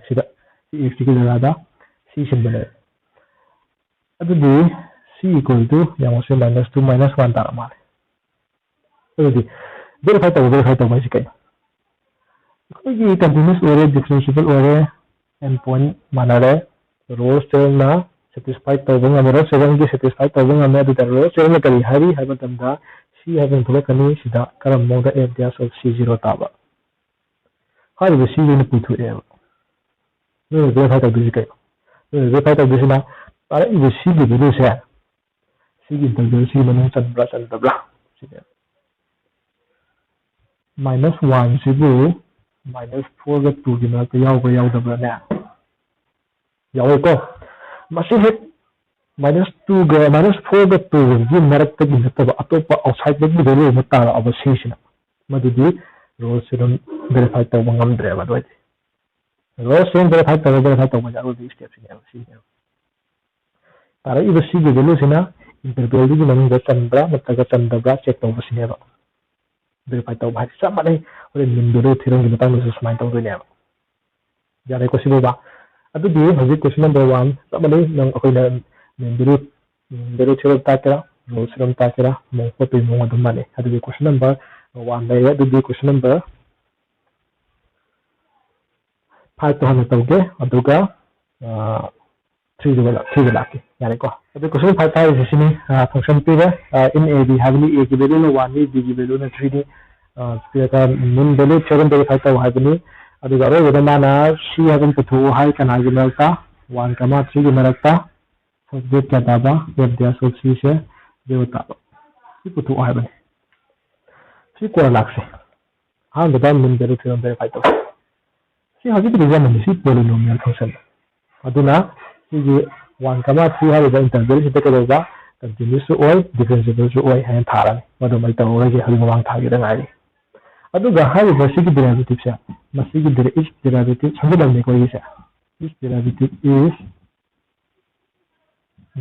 ꯁꯤꯗ ꯁꯤ x ꯀꯤ ꯖꯒꯥꯗ c ꯁꯤꯟꯕꯅꯦꯕ꯫ ꯑꯗꯨꯗꯤ c equal to, ꯌꯦꯡꯉꯣ, ꯁꯤ minus two minus one ꯇꯥꯔ ꯃꯥꯜꯂꯦ꯫ ꯑꯗꯨꯗꯤ verify ꯇꯧꯕ, verify ꯇꯧꯕ ꯍꯥꯏꯁꯤ ꯀꯩꯅꯣ? ꯑꯩꯈꯣꯏꯒꯤ continuous ꯑꯣꯏꯔꯦ, differentiable ꯑꯣꯏꯔꯦ, end point ꯃꯥꯟꯅꯔꯦ, Rolle's theorem ꯅ satisfy ꯇꯧꯕ ꯉꯝꯃꯦ, Rolle's theorem ꯒꯤ satisfy ꯇꯧꯕ ꯉꯝꯃꯦ꯫ ꯑꯗꯨꯗ Rolle's theorem ꯅ ꯀꯔꯤ ꯍꯥꯏꯔꯤ ꯍꯥꯏꯕ ꯃꯇꯝꯗ, c ꯍꯥꯏꯕ ꯑꯃ ꯊꯣꯛꯂꯛꯀꯅꯤ꯫ ꯁꯤꯗ ꯀꯔꯝꯕ ꯃꯑꯣꯡꯗ f dash of c zero ꯇꯥꯕ? ꯍꯥꯏꯔꯤꯕ c ꯁꯤ ꯑꯣꯏꯅ ꯄꯨꯊꯣꯛꯑꯦꯕ꯫ ꯅꯣꯏꯅ verify ꯇꯧꯗꯣꯏꯁꯤ ꯀꯩꯅꯣ? ꯅꯣꯏꯅ verify ꯇꯧꯗꯣꯏꯁꯤꯅ ꯇꯥꯔꯛꯏꯕ c ꯒꯤ value ꯁꯦ ꯁꯤꯒꯤ interval ꯁꯤꯒꯤ ꯃꯅꯨꯡ ꯆꯟꯕ꯭ꯔꯥ ꯆꯟꯗꯕ꯭ꯔꯥ ꯁꯤꯅꯦ꯫ Minus one ꯁꯤꯕꯨ minus four ꯒ two ꯒꯤ ꯃꯔꯛꯇ ꯌꯥꯎꯕ꯭ꯔꯥ ꯌꯥꯎꯗꯕ꯭ꯔꯥꯅꯦ? ꯌꯥꯎꯋꯦꯀꯣ꯫ ꯃꯁꯤ ꯍꯦꯛ minus two ꯒ, minus four ꯒ two ꯒꯤ ꯃꯔꯛꯇꯒꯤ ꯅꯠꯇꯕ ꯑꯇꯣꯞꯄ outside ꯗꯒꯤ value ꯑꯃ ꯇꯥꯔꯛꯑꯕ c ꯁꯤꯅ, ꯃꯗꯨꯗꯤ Rolle's theorem verify ꯇꯧꯕ ꯉꯝꯗ꯭ꯔꯦꯕ꯫ ꯑꯗꯨ ꯑꯣꯏꯗꯤ Rolle's theorem verify ꯇꯧꯔ verify ꯇꯧꯕꯁꯦ ꯑꯔꯣꯏꯕꯒꯤ step ꯁꯤꯅꯦꯕ, ꯁꯤꯅꯦꯕ꯫ ꯇꯥꯔꯛꯏꯕ c ꯒꯤ value ꯁꯤꯅ interval ꯗꯨꯒꯤ ꯃꯅꯨꯡꯗ ꯆꯟꯕ꯭ꯔꯥ ꯅꯠꯇ꯭ꯔꯒ ꯆꯟꯗꯕ꯭ꯔꯥ check ꯇꯧꯕꯁꯤꯅꯦꯕ꯫ Verify ꯇꯧꯕ ꯍꯥꯏꯁꯦ ꯆꯞ ꯃꯥꯟꯅꯩ꯫ ꯍꯣꯔꯦꯟ mean value theorem ꯒꯤ ꯃꯇꯥꯡꯗꯁꯨ ꯁꯨꯃꯥꯏꯅ ꯇꯧꯗꯣꯏꯅꯦꯕ꯫ ꯌꯥꯔꯦꯀꯣ ꯁꯤꯐꯥꯎꯕ? ꯑꯗꯨꯗꯤ ꯍꯧꯖꯤꯛ question number one ꯆꯞ ꯃꯥꯟꯅꯩ꯫ ꯅꯪ ꯑꯩꯈꯣꯏꯅ mean value, mean value theorem ꯇꯥꯛꯀꯦꯔꯥ, Rolle's theorem ꯇꯥꯛꯀꯦꯔꯥ, ꯃꯑꯣꯡ ꯍꯣꯠꯄꯒꯤ ꯃꯑꯣꯡ ꯑꯗꯨꯝ ꯃꯥꯟꯅꯩ꯫ ꯑꯗꯨꯗꯤ question number one ꯂꯩꯔꯦ꯫ ꯑꯗꯨꯗꯤ question number five ꯇꯣ ꯍꯥꯟꯅ ꯇꯧꯒꯦ, ꯑꯗꯨꯒ, ꯑ, three ꯗ ꯂꯥꯛ-, three ꯗ ꯂꯥꯛꯀꯦ꯫ ꯌꯥꯔꯦꯀꯣ? ꯑꯗꯨ question five ꯍꯥꯏꯔꯤꯁꯦ ꯁꯤꯅꯤ, ꯑ, function ꯄꯤꯔꯦ, ꯑ, in a b ꯍꯥꯏꯕꯅꯤ, a ꯒꯤ value ꯅ one ꯅꯤ, b ꯒꯤ value ꯅ three ꯅꯤ, ꯑ, ꯄꯤꯔꯒ mean value theorem verify ꯇꯧ ꯍꯥꯏꯕꯅꯤ꯫ ꯑꯗꯨꯒ ꯑꯔꯣꯏꯕꯗ ꯃꯥꯅ c ꯍꯥꯏꯕ ꯑꯃ ꯄꯨꯊꯣꯛꯎ ꯍꯥꯏ, ꯀꯅꯥꯒꯤ ꯃꯔꯛꯇ? One comma three ꯒꯤ ꯃꯔꯛꯇ꯫ Subject ꯀꯌꯥ ꯇꯥꯕ? F dash of c say zero ꯇꯥꯕ꯫ ꯁꯤ ꯄꯨꯊꯣꯛꯎ ꯍꯥꯏꯕꯅꯤ꯫ ꯁꯤ ꯀꯣꯟꯅ ꯂꯥꯛꯁꯦ꯫ ꯑꯍꯥꯟꯕꯗ mean value theorem verify ꯇꯧꯁꯤ꯫ ꯁꯤ ꯍꯧꯖꯤꯛꯀꯤꯗꯤ ꯌꯥꯝꯃꯟꯗꯦ, ꯁꯤ polynomial function꯫ ꯑꯗꯨꯅ ꯁꯤꯒꯤ ꯋꯥꯟ ꯀꯃꯥ ꯊ꯭ꯔꯤ ꯍꯥꯏꯔꯤꯕ ꯏꯟꯇꯔꯚꯦꯜꯁꯤꯗ ꯀꯩꯗꯧꯕ, ꯀꯟꯇꯤꯅ꯭ꯌꯨꯁꯁꯨ ꯑꯣꯏ, ꯗꯤꯐ꯭ꯔꯦꯟꯁꯤꯕꯜꯁꯨ ꯑꯣꯏ ꯍꯥꯏꯅ ꯊꯥꯔꯅꯤ꯫ ꯃꯗꯨ ꯑꯩ ꯇꯧꯔꯔꯣꯏꯒꯦ, ꯍꯧꯖꯤꯛ ꯃꯃꯥꯡ ꯊꯥꯒꯤꯗ ꯉꯥꯏꯔꯤ꯫ ꯑꯗꯨꯒ ꯍꯥꯏꯔꯤꯕ ꯁꯤꯒꯤ ꯗꯦꯔꯥꯏꯚꯦꯇꯤꯚꯁꯦ, ꯃꯁꯤꯒꯤ ꯏꯁ ꯗꯦꯔꯥꯏꯚꯦꯇꯤꯚ ꯁꯝꯖꯤꯜꯂꯝꯅꯤꯀꯣ ꯑꯩꯒꯤꯁꯦ꯫ Its derivative is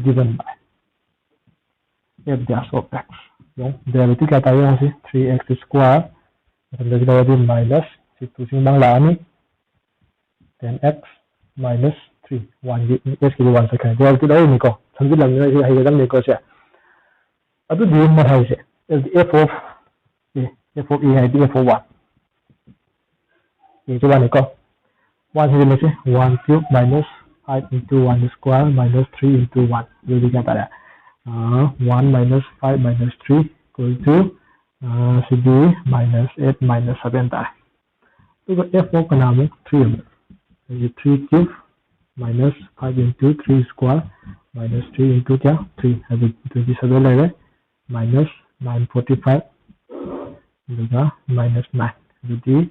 given by f dash of x. ꯌꯦꯡꯉꯨ, ꯗꯦꯔꯥꯏꯚꯦꯇꯤꯚ ꯀꯌꯥ ꯇꯥꯔꯦ ꯌꯦꯡꯉꯨ ꯁꯤ, ꯊ꯭ꯔꯤ ꯑꯦꯛꯁ ꯁ꯭ꯀ꯭ꯋꯥꯔ, ꯃꯊꯪꯗꯗꯤ ꯂꯧꯔꯗꯤ ꯃꯥꯏꯅꯁ ꯁꯤ ꯇꯨꯁꯤꯡ ꯃꯥꯡ ꯂꯥꯛꯑꯅꯤ, ꯇꯦꯟ ꯑꯦꯛꯁ ꯃꯥꯏꯅꯁ ꯊ꯭ꯔꯤ, ꯋꯥꯟꯒꯤ ꯑꯦꯛꯁꯀꯤꯗꯤ ꯋꯥꯟ ꯆꯠꯈ꯭ꯔꯦ, ꯗꯦꯔꯥꯏꯚꯦꯇꯤꯚ ꯂꯧꯔꯤꯅꯤꯀꯣ, ꯁꯝꯖꯤꯜꯂꯝꯅꯤꯅ ꯑꯩꯁꯦ ꯍꯩꯒꯗꯕꯅꯤꯀꯣ ꯁꯦ꯫ ꯑꯗꯨꯗꯤ ꯃꯊꯪꯁꯦ f of a, f of a ꯍꯥꯏꯗꯤ f of one, a ꯁꯤ ꯋꯥꯟꯅꯤꯀꯣ, ꯋꯥꯟ ꯁꯤꯗꯤ ꯂꯩꯁꯦ, one cube minus five into one square minus three into one, ꯑꯗꯨꯗꯤ ꯀꯌꯥ ꯇꯥꯔꯦ? One minus five minus three equal two ꯁꯤꯗꯤ ꯃꯥꯏꯅꯁ ꯑꯦꯠ ꯃꯥꯏꯅꯁ ꯁꯚꯦꯟ ꯇꯥꯔꯦ꯫ ꯑꯗꯨꯒ f of ꯀꯅꯥ ꯑꯃꯨꯛ? ꯊ꯭ꯔꯤ ꯑꯃꯨꯛ, ꯑꯗꯒꯤ three cube minus five into three square minus three into ꯀꯌꯥ? ꯊ꯭ꯔꯤ, ꯑꯗꯨꯗꯤ ꯇ꯭ꯋꯦꯟꯇꯤ ꯁꯚꯦꯟ ꯂꯩꯔꯦ, ꯃꯥꯏꯅꯁ ꯅꯥꯏꯟ ꯐꯣꯔꯇꯤ ꯐꯥꯏꯚ, ꯑꯗꯨꯒ ꯃꯥꯏꯅꯁ ꯅꯥꯏꯟ, ꯑꯗꯨꯗꯤ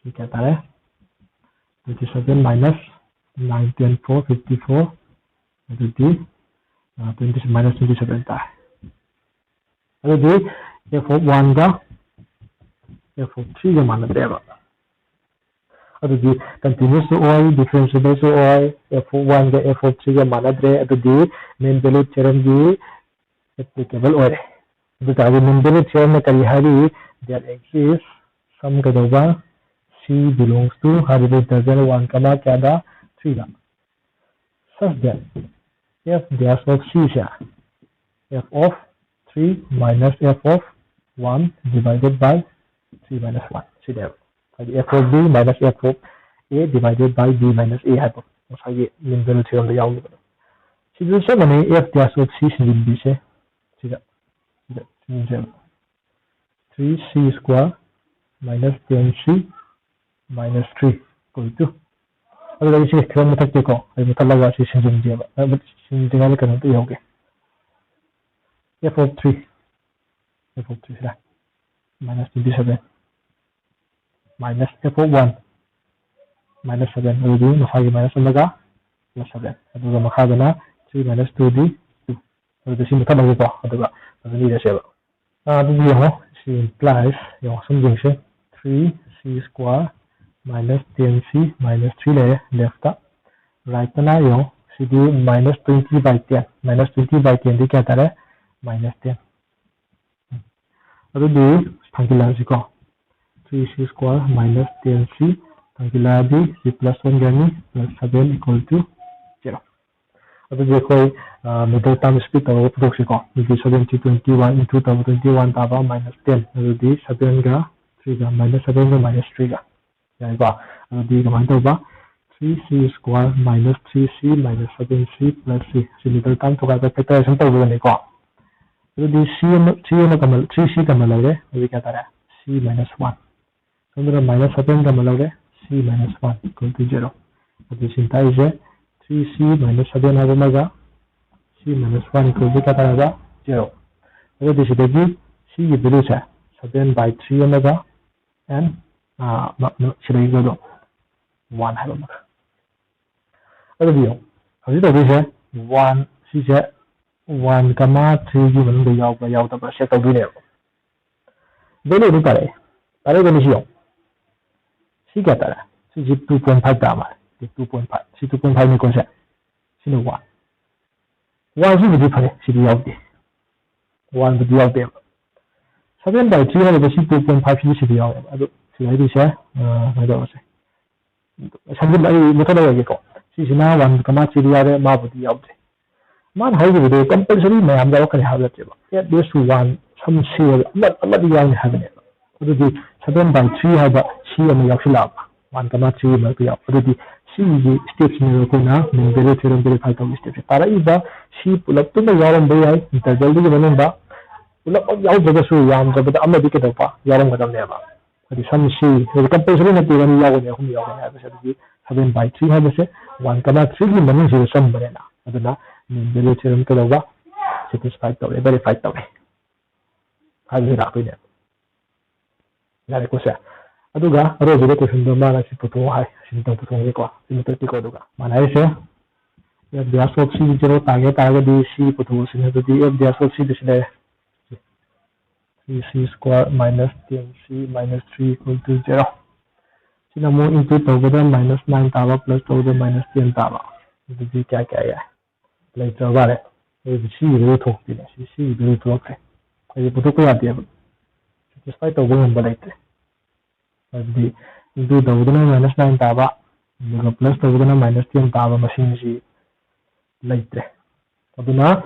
ꯁꯤ ꯀꯌꯥ ꯇꯥꯔꯦ? Twenty seven minus nine, ten four, fifty four, ꯑꯗꯨꯗꯤ ꯇ꯭ꯋꯦꯟꯇꯤ, ꯃꯥꯏꯅꯁ ꯇ꯭ꯋꯦꯟꯇꯤ ꯁꯚꯦꯟ ꯇꯥꯔꯦ꯫ ꯑꯗꯨꯗꯤ f of one ꯒ f of three ꯒ ꯃꯥꯟꯅꯗꯦꯕ꯫ ꯑꯗꯨꯗꯤ ꯀꯟꯇꯤꯅ꯭ꯌꯨꯁꯁꯨ ꯑꯣꯏ, ꯗꯤꯐ꯭ꯔꯦꯟꯁꯤꯕꯜꯁꯨ ꯑꯣꯏ, f of one ꯒ f of three ꯒ ꯃꯥꯟꯅꯗ꯭ꯔꯦ, ꯑꯗꯨꯗꯤ mean value theorem ꯒꯤ applicable ꯑꯣꯏꯔꯦ꯫ ꯑꯗꯨ ꯇꯥꯔꯗꯤ mean value theorem ꯅ ꯀꯔꯤ ꯍꯥꯏꯔꯤ? That exists some ꯀꯩꯗꯧꯕ, c belongs to ꯍꯥꯏꯔꯤꯕ interval one ꯀꯃꯥ ꯀꯌꯥꯗ? Three the. Such that f dash of c say f of three minus f of one divided by three minus one ꯁꯤꯅꯦꯕ꯫ ꯍꯥꯏꯗꯤ f of b minus f of a divided by b minus a ꯍꯥꯏꯕ ꯉꯁꯥꯏꯒꯤ mean value theorem ꯗ ꯌꯥꯎꯈꯤꯕꯗꯣ꯫ ꯁꯤꯁꯨ ꯆꯞ ꯃꯥꯟꯅꯩ, f dash of c ꯁꯤꯟꯖꯤꯟꯕꯤꯁꯦ ꯁꯤꯗ, ꯁꯤꯗ ꯁꯤꯟꯖꯤꯟꯁꯦꯕ꯫ Three c square minus ten c minus three equal to, ꯑꯗꯨꯗ ꯑꯩ ꯁꯤ ꯈꯤꯇꯪ ꯃꯨꯊꯠꯀꯦꯀꯣ, ꯑꯩ ꯃꯨꯊꯠꯂꯒ ꯁꯤ ꯁꯤꯟꯖꯤꯟꯒꯦꯕ꯫ ꯑꯗꯨ ꯁꯤꯟꯖꯤꯟꯗ꯭ꯔꯤꯉꯩꯗ ꯀꯩꯅꯣꯝꯇ ꯏꯍꯧꯒꯦ꯫ F of three, f of three ꯁꯤꯗ minus twenty seven minus f of one minus seven, ꯑꯗꯨꯗꯤ ꯃꯁꯥꯒꯤ minus ꯑꯃꯒ plus seven, ꯑꯗꯨꯒ ꯃꯈꯥꯗꯅ three minus two ꯗꯤ two꯫ ꯑꯗꯨꯗꯤ ꯁꯤ ꯃꯨꯊꯠꯂꯒꯦꯀꯣ, ꯑꯗꯨꯒ ꯐꯖꯅ ꯏꯔꯁꯦꯕ꯫ ꯑꯗꯨꯗꯤ ꯌꯦꯡꯉꯣ, ꯁꯤ implies, ꯌꯦꯡꯉꯣ, ꯁꯨꯝ ꯌꯦꯡꯁꯦ, three c square minus ten c minus three ꯂꯩꯔꯦ left ꯇ꯫ Right ꯇꯅ ꯌꯦꯡꯉꯣ, ꯁꯤꯗꯤ minus twenty by ten, minus twenty by ten ꯗꯤ ꯀꯌꯥ ꯇꯥꯔꯦ? Minus ten꯫ ꯑꯗꯨꯗꯤ ꯊꯥꯡꯖꯤꯜꯂꯛꯑꯁꯤꯀꯣ, three c square minus ten c ꯊꯥꯡꯖꯤꯜꯂꯛꯑꯗꯤ ꯁꯤ plus one ꯒꯅꯤ, plus seven equal to zero꯫ ꯑꯗꯨꯗꯤ ꯑꯩꯈꯣꯏ middle term split ꯇꯧꯔꯒ ꯄꯨꯊꯣꯛꯁꯤꯀꯣ꯫ ꯑꯗꯨꯗꯤ seven three twenty one into ꯇꯧꯕ twenty one ꯇꯥꯕ minus ten, ꯑꯗꯨꯗꯤ seven ꯒ three ꯒ, minus seven ꯒ minus three ꯒ꯫ ꯌꯥꯏꯀꯣ? ꯑꯗꯨꯗꯤ ꯀꯃꯥꯏꯅ ꯇꯧꯕ? three c square minus three c minus seven c plus c꯫ ꯁꯤ middle term ꯊꯨꯒꯥꯏꯕ factorization ꯇꯧꯕꯗꯅꯤꯀꯣ꯫ ꯑꯗꯨꯗꯤ c ꯑꯃ, three ꯑꯃ ꯀꯃꯟ, three c ꯀꯃꯟ ꯂꯧꯔꯦ꯫ ꯑꯗꯨꯗꯤ ꯀꯌꯥ ꯇꯥꯔꯦ? C minus one꯫ ꯁꯣꯝꯗꯅ minus seven ꯀꯃꯟ ꯂꯧꯔꯦ꯫ C minus one equal to zero꯫ ꯑꯗꯨ ꯁꯤ ꯇꯥꯛꯏꯁꯦ three c minus seven ꯍꯥꯏꯕ ꯑꯃꯒ c minus one equal to ꯀꯌꯥ ꯇꯥꯔꯕ? Zero꯫ ꯑꯗꯨꯗꯤ ꯁꯤꯗꯒꯤ c ꯒꯤ value say seven by three ꯑꯃꯒ and, ꯑ, ꯃ-, ꯃ-, ꯁꯤꯗꯒꯤ ꯑꯗꯨꯝ one ꯍꯥꯏꯕ ꯑꯃꯒ꯫ ꯑꯗꯨꯗꯤ ꯌꯦꯡꯉꯨ, ꯍꯧꯖꯤꯛ ꯇꯧꯗꯣꯏꯁꯦ one, ꯁꯤꯁꯦ one comma three ꯒꯤ ꯃꯅꯨꯡꯗ ꯌꯥꯎꯕ꯭ꯔꯥ ꯌꯥꯎꯗꯕ꯭ꯔꯥ check ꯇꯧꯗꯣꯏꯅꯦꯕ꯫ Value ꯑꯗꯨ ꯇꯥꯔꯛꯑꯦ꯫ ꯇꯥꯔꯛꯏꯕꯅꯤ ꯁꯤ ꯌꯦꯡꯉꯨ꯫ ꯁꯤ ꯀꯌꯥ ꯇꯥꯔꯦ? ꯁꯤꯁꯤ two point five ꯇꯥ ꯃꯥꯜꯂꯦ꯫ ꯁꯤ two point five꯫ ꯁꯤ two point five ꯅꯤꯀꯣ ꯁꯦ꯫ ꯁꯤꯅ one꯫ One ꯁꯤꯕꯨꯗꯤ ꯐꯔꯦ, ꯁꯤꯗꯤ ꯌꯥꯎꯗꯦ꯫ One ꯕꯨꯗꯤ ꯌꯥꯎꯗꯦꯕ꯫ Seven by three ꯍꯥꯏꯔꯤꯕ ꯁꯤ two point five ꯁꯤꯗꯤ ꯁꯤꯗ ꯌꯥꯎꯋꯦꯕ꯫ ꯑꯗꯨ ꯁꯤ ꯍꯥꯏꯔꯤꯁꯦ, ꯑ, ꯀꯃꯥꯏꯅ ꯇꯧꯔꯁꯦ? ꯁꯝꯖꯤꯜꯂ-, ꯑꯩ ꯃꯨꯊꯠꯂꯔꯣꯏꯒꯦꯀꯣ꯫ ꯁꯤꯁꯤꯅ one comma three ꯗ ꯌꯥꯎꯔꯦ, ꯃꯥꯕꯨꯗꯤ ꯌꯥꯎꯗ꯭ꯔꯦ꯫ ꯃꯥꯅ ꯍꯥꯏꯈꯤꯕꯗꯣ compulsory ꯃꯌꯥꯝ ꯌꯥꯎꯔꯛꯀꯅꯤ ꯍꯥꯏꯕ ꯅꯠꯇꯦꯕ꯫ At least one, some C ꯑꯃ, ꯑꯃꯗꯤ ꯌꯥꯎꯅꯤ ꯍꯥꯏꯕꯅꯦꯕ꯫ ꯑꯗꯨꯗꯤ seven by three ꯍꯥꯏꯕ C ꯑꯃ ꯌꯥꯎꯁꯤꯜꯂꯛꯑꯕ, one comma three ꯃꯔꯛꯇ ꯌꯥꯎ-, ꯑꯗꯨꯗꯤ ꯁꯤꯒꯤ step ꯁꯤꯅꯦꯕ ꯑꯩꯈꯣꯏꯅ mean value theorem verify ꯇꯧꯕ step ꯁꯦ꯫ ꯇꯥꯔꯛꯏꯕ C ꯄꯨꯂꯞꯇꯨꯃ ꯌꯥꯎꯔꯝꯕ ꯌꯥꯏ interval ꯗꯨꯒꯤ ꯃꯅꯨꯡꯗ, ꯄꯨꯂꯞꯃꯛ ꯌꯥꯎꯗ꯭ꯔꯒꯁꯨ ꯌꯥꯝꯗ꯭ꯔꯕꯗ ꯑꯃꯗꯤ ꯀꯩꯗꯧꯕ ꯌꯥꯎꯔꯝꯒꯗꯕꯅꯦꯕ꯫ ꯍꯥꯏꯗꯤ ꯁꯝ C ꯍꯥꯏꯗꯤ compulsory ꯅꯠꯇꯦ, ꯑꯅꯤ ꯌꯥꯎꯒꯅꯤ, ꯑꯍꯨꯝ ꯌꯥꯎꯒꯅꯤ ꯍꯥꯏꯕꯁꯦ꯫ ꯑꯗꯨꯗꯤ seven by three ꯍꯥꯏꯕꯁꯦ one comma three ꯒꯤ ꯃꯅꯨꯡꯁꯤꯗ ꯆꯟꯕꯅꯤꯅ, ꯑꯗꯨꯅ mean value theorem ꯀꯩꯗꯧꯕ satisfy ꯇꯧꯔꯦ, verify ꯇꯧꯔꯦ ꯍꯥꯏꯕꯁꯦ ꯂꯥꯛꯇꯣꯏꯅꯦꯕ꯫ ꯌꯥꯔꯦꯀꯣ ꯁꯦ? ꯑꯗꯨꯒ ꯑꯔꯣꯏꯕꯗ question ꯗꯣ ꯃꯥꯅ ꯁꯤ ꯄꯨꯊꯣꯛꯑꯣ ꯍꯥꯏ, ꯁꯤꯃꯇꯪ ꯄꯨꯊꯣꯛꯑꯒꯦꯀꯣ, ꯁꯤꯃꯇꯪ ꯄꯤꯀꯣ꯫ ꯑꯗꯨꯒ ꯃꯥꯅ ꯍꯥꯏꯔꯤꯁꯦ, F dash of C zero ꯇꯥꯒꯦ ꯇꯥꯔꯒꯗꯤ C ꯄꯨꯊꯣꯛꯑꯁꯤꯅꯦ꯫ ꯑꯗꯨꯗꯤ F dash of C ꯗ ꯁꯤ ꯂꯩꯔꯦ, three C square minus ten C minus three equal to zero꯫ ꯁꯤꯅ ꯑꯃꯨꯛ include ꯇꯧꯕꯗ minus nine ꯇꯥꯕ, plus ꯇꯧꯕꯗ minus ten ꯇꯥꯕ꯫ ꯑꯗꯨꯗꯤ ꯀꯌꯥ ꯀꯌꯥ ꯌꯥꯏ? ꯂꯩꯇ꯭ꯔꯕ ꯃꯥꯜꯂꯦ꯫ ꯑꯗꯨꯗꯤ C ꯒꯤꯗꯨ ꯊꯣꯛꯇꯦꯅꯦ꯫ ꯁꯤ C ꯒꯤꯗꯨ ꯊꯣꯛꯂꯛꯇ꯭ꯔꯦ꯫ ꯑꯩꯗꯤ ꯄꯨꯊꯣꯛꯄ ꯌꯥꯗꯦꯕ꯫ Satisfy ꯇꯧꯕ ꯉꯝꯕ ꯂꯩꯇ꯭ꯔꯦ꯫ ꯍꯥꯏꯕꯗꯤ into ꯇꯧꯕꯗꯅ minus nine ꯇꯥꯕ, ꯑꯗꯨꯒ plus ꯇꯧꯕꯗꯅ minus ten ꯇꯥꯕ ꯃꯁꯤꯡꯁꯤ ꯂꯩꯇ꯭ꯔꯦ꯫ ꯑꯗꯨꯅ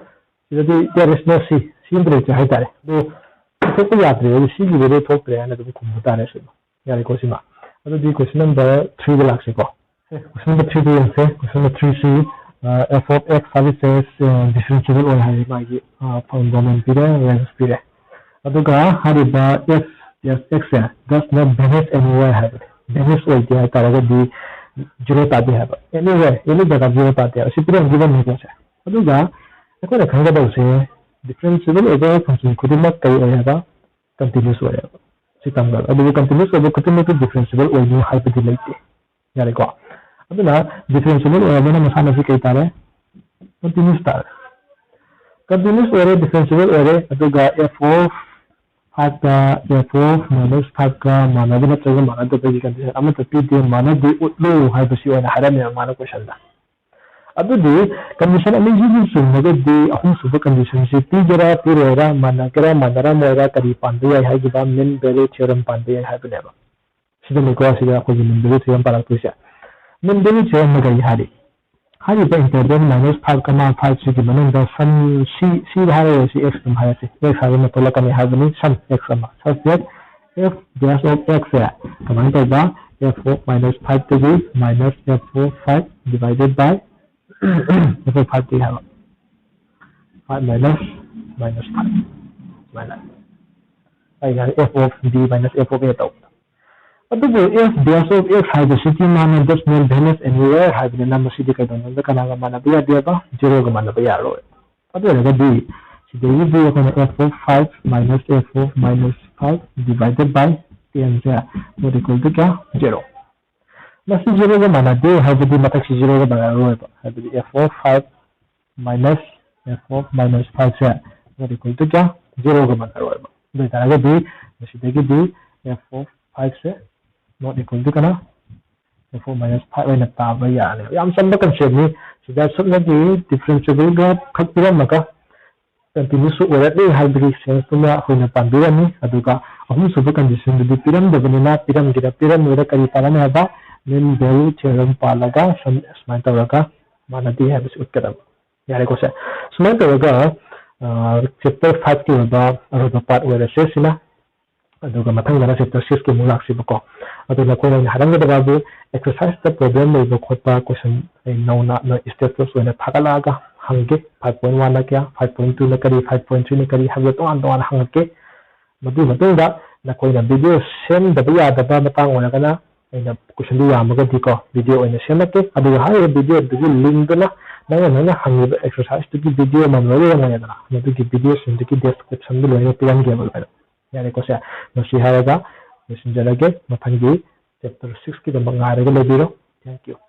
ꯁꯤꯗꯗꯤ there is no C, C ꯑꯝꯇ ꯂꯩꯇ꯭ꯔꯦ ꯍꯥꯏꯇꯥꯔꯦ꯫ ꯑꯗꯣ ꯄꯨꯊꯣꯛꯄ ꯌꯥꯗ꯭ꯔꯦ, ꯑꯗꯨ C ꯒꯤ value ꯊꯣꯛꯇ꯭ꯔꯦ ꯍꯥꯏꯅ ꯑꯗꯨꯝ ꯈꯨꯝꯕ ꯇꯥꯔꯦ ꯁꯤꯃ꯫ ꯌꯥꯔꯦꯀꯣ ꯁꯤꯃ? ꯑꯗꯨꯗꯤ question number three ꯗ ꯂꯥꯛꯁꯤꯀꯣ꯫ Question number three ꯗ ꯌꯦꯡꯁꯦ꯫ Question number three ꯁꯤ, ꯑ, F of X ꯍꯥꯏꯕꯁꯦ, ꯑ, differentiable ꯑꯣꯏ ꯍꯥꯏ, ꯃꯥꯒꯤ, ꯑ, ꯗꯣꯃꯦꯟ ꯄꯤꯔꯦ, ꯔꯦꯟꯖ ꯄꯤꯔꯦ꯫ ꯑꯗꯨꯒ ꯍꯥꯏꯔꯤꯕ F, F X say does not vanish anywhere ꯍꯥꯏꯕꯅꯤ꯫ Vanish ꯑꯣꯏꯗꯦ ꯍꯥꯏꯇꯥꯔꯒꯗꯤ zero ꯇꯥꯗꯦ ꯍꯥꯏꯕ꯫ Anywhere, any ꯖꯒꯥ zero ꯇꯥꯗꯦ ꯍꯥꯏꯕ꯫ ꯁꯤ ꯄꯤꯔꯝꯈꯤꯕ ꯃꯦꯖꯔꯁꯦ꯫ ꯑꯗꯨꯒ ꯑꯩꯈꯣꯏꯅ ꯈꯪꯒꯗꯧꯁꯦ, differentiable ꯑꯣꯏꯕ function ꯈꯨꯗꯤꯡꯃꯛ ꯀꯔꯤ ꯑꯣꯏ ꯍꯥꯏꯕ? Continuous ꯑꯣꯏ ꯍꯥꯏꯕ꯫ ꯁꯤ ꯇꯝꯒꯗꯕ꯫ ꯑꯗꯨꯕꯨ continuous ꯑꯣꯏꯕ ꯈꯨꯗꯤꯡꯃꯛꯇꯨ differentiable ꯑꯣꯏꯅꯤ ꯍꯥꯏꯕꯗꯤ ꯂꯩꯇꯦ꯫ ꯌꯥꯔꯦꯀꯣ? ꯑꯗꯨꯅ differentiable ꯑꯣꯏꯔꯕꯅꯤꯅ ꯃꯁꯥꯅ ꯁꯤ ꯀꯩ ꯇꯥꯔꯦ? Continuous ꯇꯥꯔꯦ꯫ Continuous ꯑꯣꯏꯔꯦ, differentiable ꯑꯣꯏꯔꯦ, ꯑꯗꯨꯒ F of five ꯀ F of minus five ꯀ ꯃꯥꯟꯅꯕ ꯅꯠꯇ꯭ꯔꯒ ꯃꯥꯟꯅꯗꯕꯒꯤ condition ꯑꯃꯠꯇ ꯄꯤꯗꯦ, ꯃꯥꯟꯅꯗꯦ ꯎꯠꯂꯨ ꯍꯥꯏꯕꯁꯤ ꯑꯣꯏꯅ ꯍꯥꯏꯔꯝꯃꯦꯕ ꯃꯥꯅ question ꯗ꯫ ꯑꯗꯨꯗꯤ condition ꯑꯅꯤꯁꯤꯒꯤ ꯆꯨꯝꯃꯒꯗꯤ ꯑꯍꯨꯝꯁꯨꯕ condition ꯁꯤ ꯄꯤꯒꯦꯔꯥ ꯄꯤꯔꯣꯏꯔꯥ, ꯃꯥꯟꯅꯒꯦꯔꯥ ꯃꯥꯟꯅꯔꯝꯃꯣꯏꯔꯥ, ꯀꯔꯤ ꯄꯥꯟꯕ ꯌꯥꯏ ꯍꯥꯏꯈꯤꯕ? Mean value theorem ꯄꯥꯟꯕ ꯌꯥꯏ ꯍꯥꯏꯕꯅꯦꯕ꯫ ꯁꯤꯗꯅꯤꯀꯣ ꯁꯤꯗ ꯑꯩꯈꯣꯏꯒꯤ mean value theorem ꯄꯥꯜꯂꯛꯇꯣꯏꯁꯦ꯫ Mean value theorem ꯅ ꯀꯔꯤ ꯍꯥꯏꯔꯤ? ꯍꯥꯏꯔꯤꯕ interval minus five comma five ꯁꯤꯒꯤ ꯃꯅꯨꯡꯗ ꯁꯝ ꯁꯤ, ꯁꯤ ꯍꯥꯏꯔꯔꯣꯏꯁꯤ, x ꯑꯗꯨꯝ ꯍꯥꯏꯔꯁꯤ꯫ X ꯍꯥꯏꯕ ꯑꯃ ꯊꯣꯛꯂꯛꯀꯅꯤ ꯍꯥꯏꯕꯅꯤ, ꯁꯝ x ꯑꯃ꯫ Such that f dash of x ꯁꯦ ꯀꯃꯥꯏꯅ ꯇꯧꯕ? F of minus five ꯇꯒꯤ minus f of five divided by f of five ꯇꯒꯤ ꯍꯥꯏꯕ꯫ Five minus minus five ꯁꯨꯃꯥꯏꯅ꯫ ꯑꯩ ꯉꯁꯥꯏ f of d minus f of a ꯇꯧꯕꯗꯣ꯫ ꯑꯗꯨꯕꯨ f dash of x ꯍꯥꯏꯕꯁꯤꯗꯤ ꯃꯥꯅ does not vanish anywhere ꯍꯥꯏꯕꯅꯤꯅ ꯃꯁꯤꯗꯤ ꯀꯩꯗꯧꯅꯨꯡꯗ ꯀꯅꯥꯒ ꯃꯥꯟꯅꯕ ꯌꯥꯗꯦꯕ? Zero ꯒ ꯃꯥꯟꯅꯕ ꯌꯥꯔꯣꯏ꯫ ꯑꯗꯨ ꯑꯣꯏꯔꯒꯗꯤ ꯁꯤꯗꯒꯤꯗꯤ ꯑꯩꯈꯣꯏꯅ f of five minus f of minus five divided by ten say not equal to ꯀꯌꯥ? Zero꯫ ꯃꯁꯤ ꯖꯤꯔꯣꯒ ꯃꯥꯟꯅꯗꯦ, ꯍꯥꯏꯕꯗꯤ ꯃꯊꯛꯁꯤ ꯖꯤꯔꯣꯒ ꯃꯥꯟꯅꯔꯣꯏꯕ, ꯍꯥꯏꯕꯗꯤ f of five minus f of minus five say not equal to ꯀꯌꯥ? ꯖꯤꯔꯣꯒ ꯃꯥꯟꯅꯔꯣꯏꯕ꯫ ꯑꯗꯨ ꯑꯣꯏꯇꯥꯔꯒꯗꯤ ꯃꯁꯤꯗꯒꯤꯗꯤ f of five say not equal to ꯀꯅꯥ? F of minus five ꯑꯣꯏꯅ ꯇꯥꯕ ꯌꯥꯔꯅꯤ꯫ ꯌꯥꯝ ꯆꯝꯕ concept ꯅꯤ꯫ ꯁꯤꯗ ꯁꯨꯞꯅꯒꯤ differentiable ꯒ ꯈꯛ ꯄꯤꯔꯝꯃꯒ continuous ꯁꯨ ꯑꯣꯏꯔꯛꯂꯤ ꯍꯥꯏꯕꯒꯤ sense ꯇꯨꯃ ꯑꯩꯈꯣꯏꯅ ꯄꯥꯟꯕꯤꯔꯝꯃꯤ꯫ ꯑꯗꯨꯒ ꯑꯍꯨꯝꯁꯨꯕ condition ꯗꯨꯗꯤ ꯄꯤꯔꯝꯗꯕꯅꯤꯅ, ꯄꯤꯔꯝꯒꯦꯔꯥ ꯄꯤꯔꯝꯃꯣꯏꯔꯥ ꯀꯔꯤ ꯄꯥꯜꯂꯅꯤ ꯍꯥꯏꯕ? Mean value theorem ꯄꯥꯜꯂꯒ ꯁꯨꯝ ꯁꯨꯃꯥꯏꯅ ꯇꯧꯔꯒ ꯃꯥꯟꯅꯗꯦ ꯍꯥꯏꯕꯁꯤ ꯎꯠꯀꯗꯕ꯫ ꯌꯥꯔꯦꯀꯣ ꯁꯦ? ꯁꯨꯃꯥꯏꯅ ꯇꯧꯔꯒ, ꯑ, chapter five ꯀꯤ ꯑꯣꯏꯕ ꯑꯔꯣꯏꯕ part ꯑꯣꯏꯔꯁꯦ ꯁꯤꯅ꯫ ꯑꯗꯨꯒ ꯃꯊꯪꯗꯅ chapter six ꯀꯤ ꯑꯃꯨꯛ ꯂꯥꯛꯁꯤꯕꯀꯣ꯫ ꯑꯗꯨ ꯅꯈꯣꯏꯅ ꯑꯩꯅ ꯍꯥꯏꯔꯝꯒꯗꯕ ꯍꯥꯏꯕꯨ exercise ꯇ problem ꯂꯩꯕ ꯈꯣꯠꯄ question ꯑꯩ ꯅꯧꯅ ꯅꯣꯏ status ꯑꯣꯏꯅ ꯊꯥꯒꯠꯂꯛꯑꯒ ꯍꯪꯒꯦ꯫ Five point one ꯅ ꯀꯌꯥ, five point two ꯅ ꯀꯔꯤ, five point three ꯅ ꯀꯔꯤ ꯍꯥꯏꯕꯗꯣ ꯇꯣꯉꯥꯟ ꯇꯣꯉꯥꯟꯅ ꯍꯪꯉꯛꯀꯦ꯫ ꯃꯗꯨꯒꯤ ꯃꯇꯨꯡꯗ ꯅꯈꯣꯏꯅ video ꯁꯦꯝꯗꯕ ꯌꯥꯗꯕ ꯃꯇꯥꯡ ꯑꯣꯏꯔꯒꯅ ꯑꯩꯅ question ꯗꯨ ꯌꯥꯝꯃꯒꯗꯤꯀꯣ video ꯑꯣꯏꯅ ꯁꯦꯝꯂꯛꯀꯦ꯫ ꯑꯗꯨꯒ ꯍꯥꯏꯔꯤꯕ video ꯗꯨꯒꯤ link ꯗꯨꯅ ꯅꯪꯅ, ꯅꯪꯅ ꯍꯪꯉꯤꯕ exercise ꯇꯨꯒꯤ video ꯑꯃꯃꯝ ꯂꯣꯏꯅ ꯌꯦꯡꯉꯦꯗꯅ, ꯃꯗꯨꯒꯤ video ꯁꯤꯡꯗꯨꯒꯤ description ꯗ ꯂꯣꯏꯅ ꯄꯤꯔꯝꯒꯦꯕ ꯂꯣꯏꯅ꯫ ꯌꯥꯔꯦꯀꯣ ꯁꯦ? ꯃꯁꯤ ꯍꯥꯏꯔꯒ ꯂꯣꯏꯁꯤꯟꯖꯔꯒꯦ꯫ ꯃꯊꯪꯒꯤ chapter six ꯀꯤꯗꯃꯛ ꯉꯥꯏꯔꯒ ꯂꯩꯕꯤꯔꯣ꯫ Thank you꯫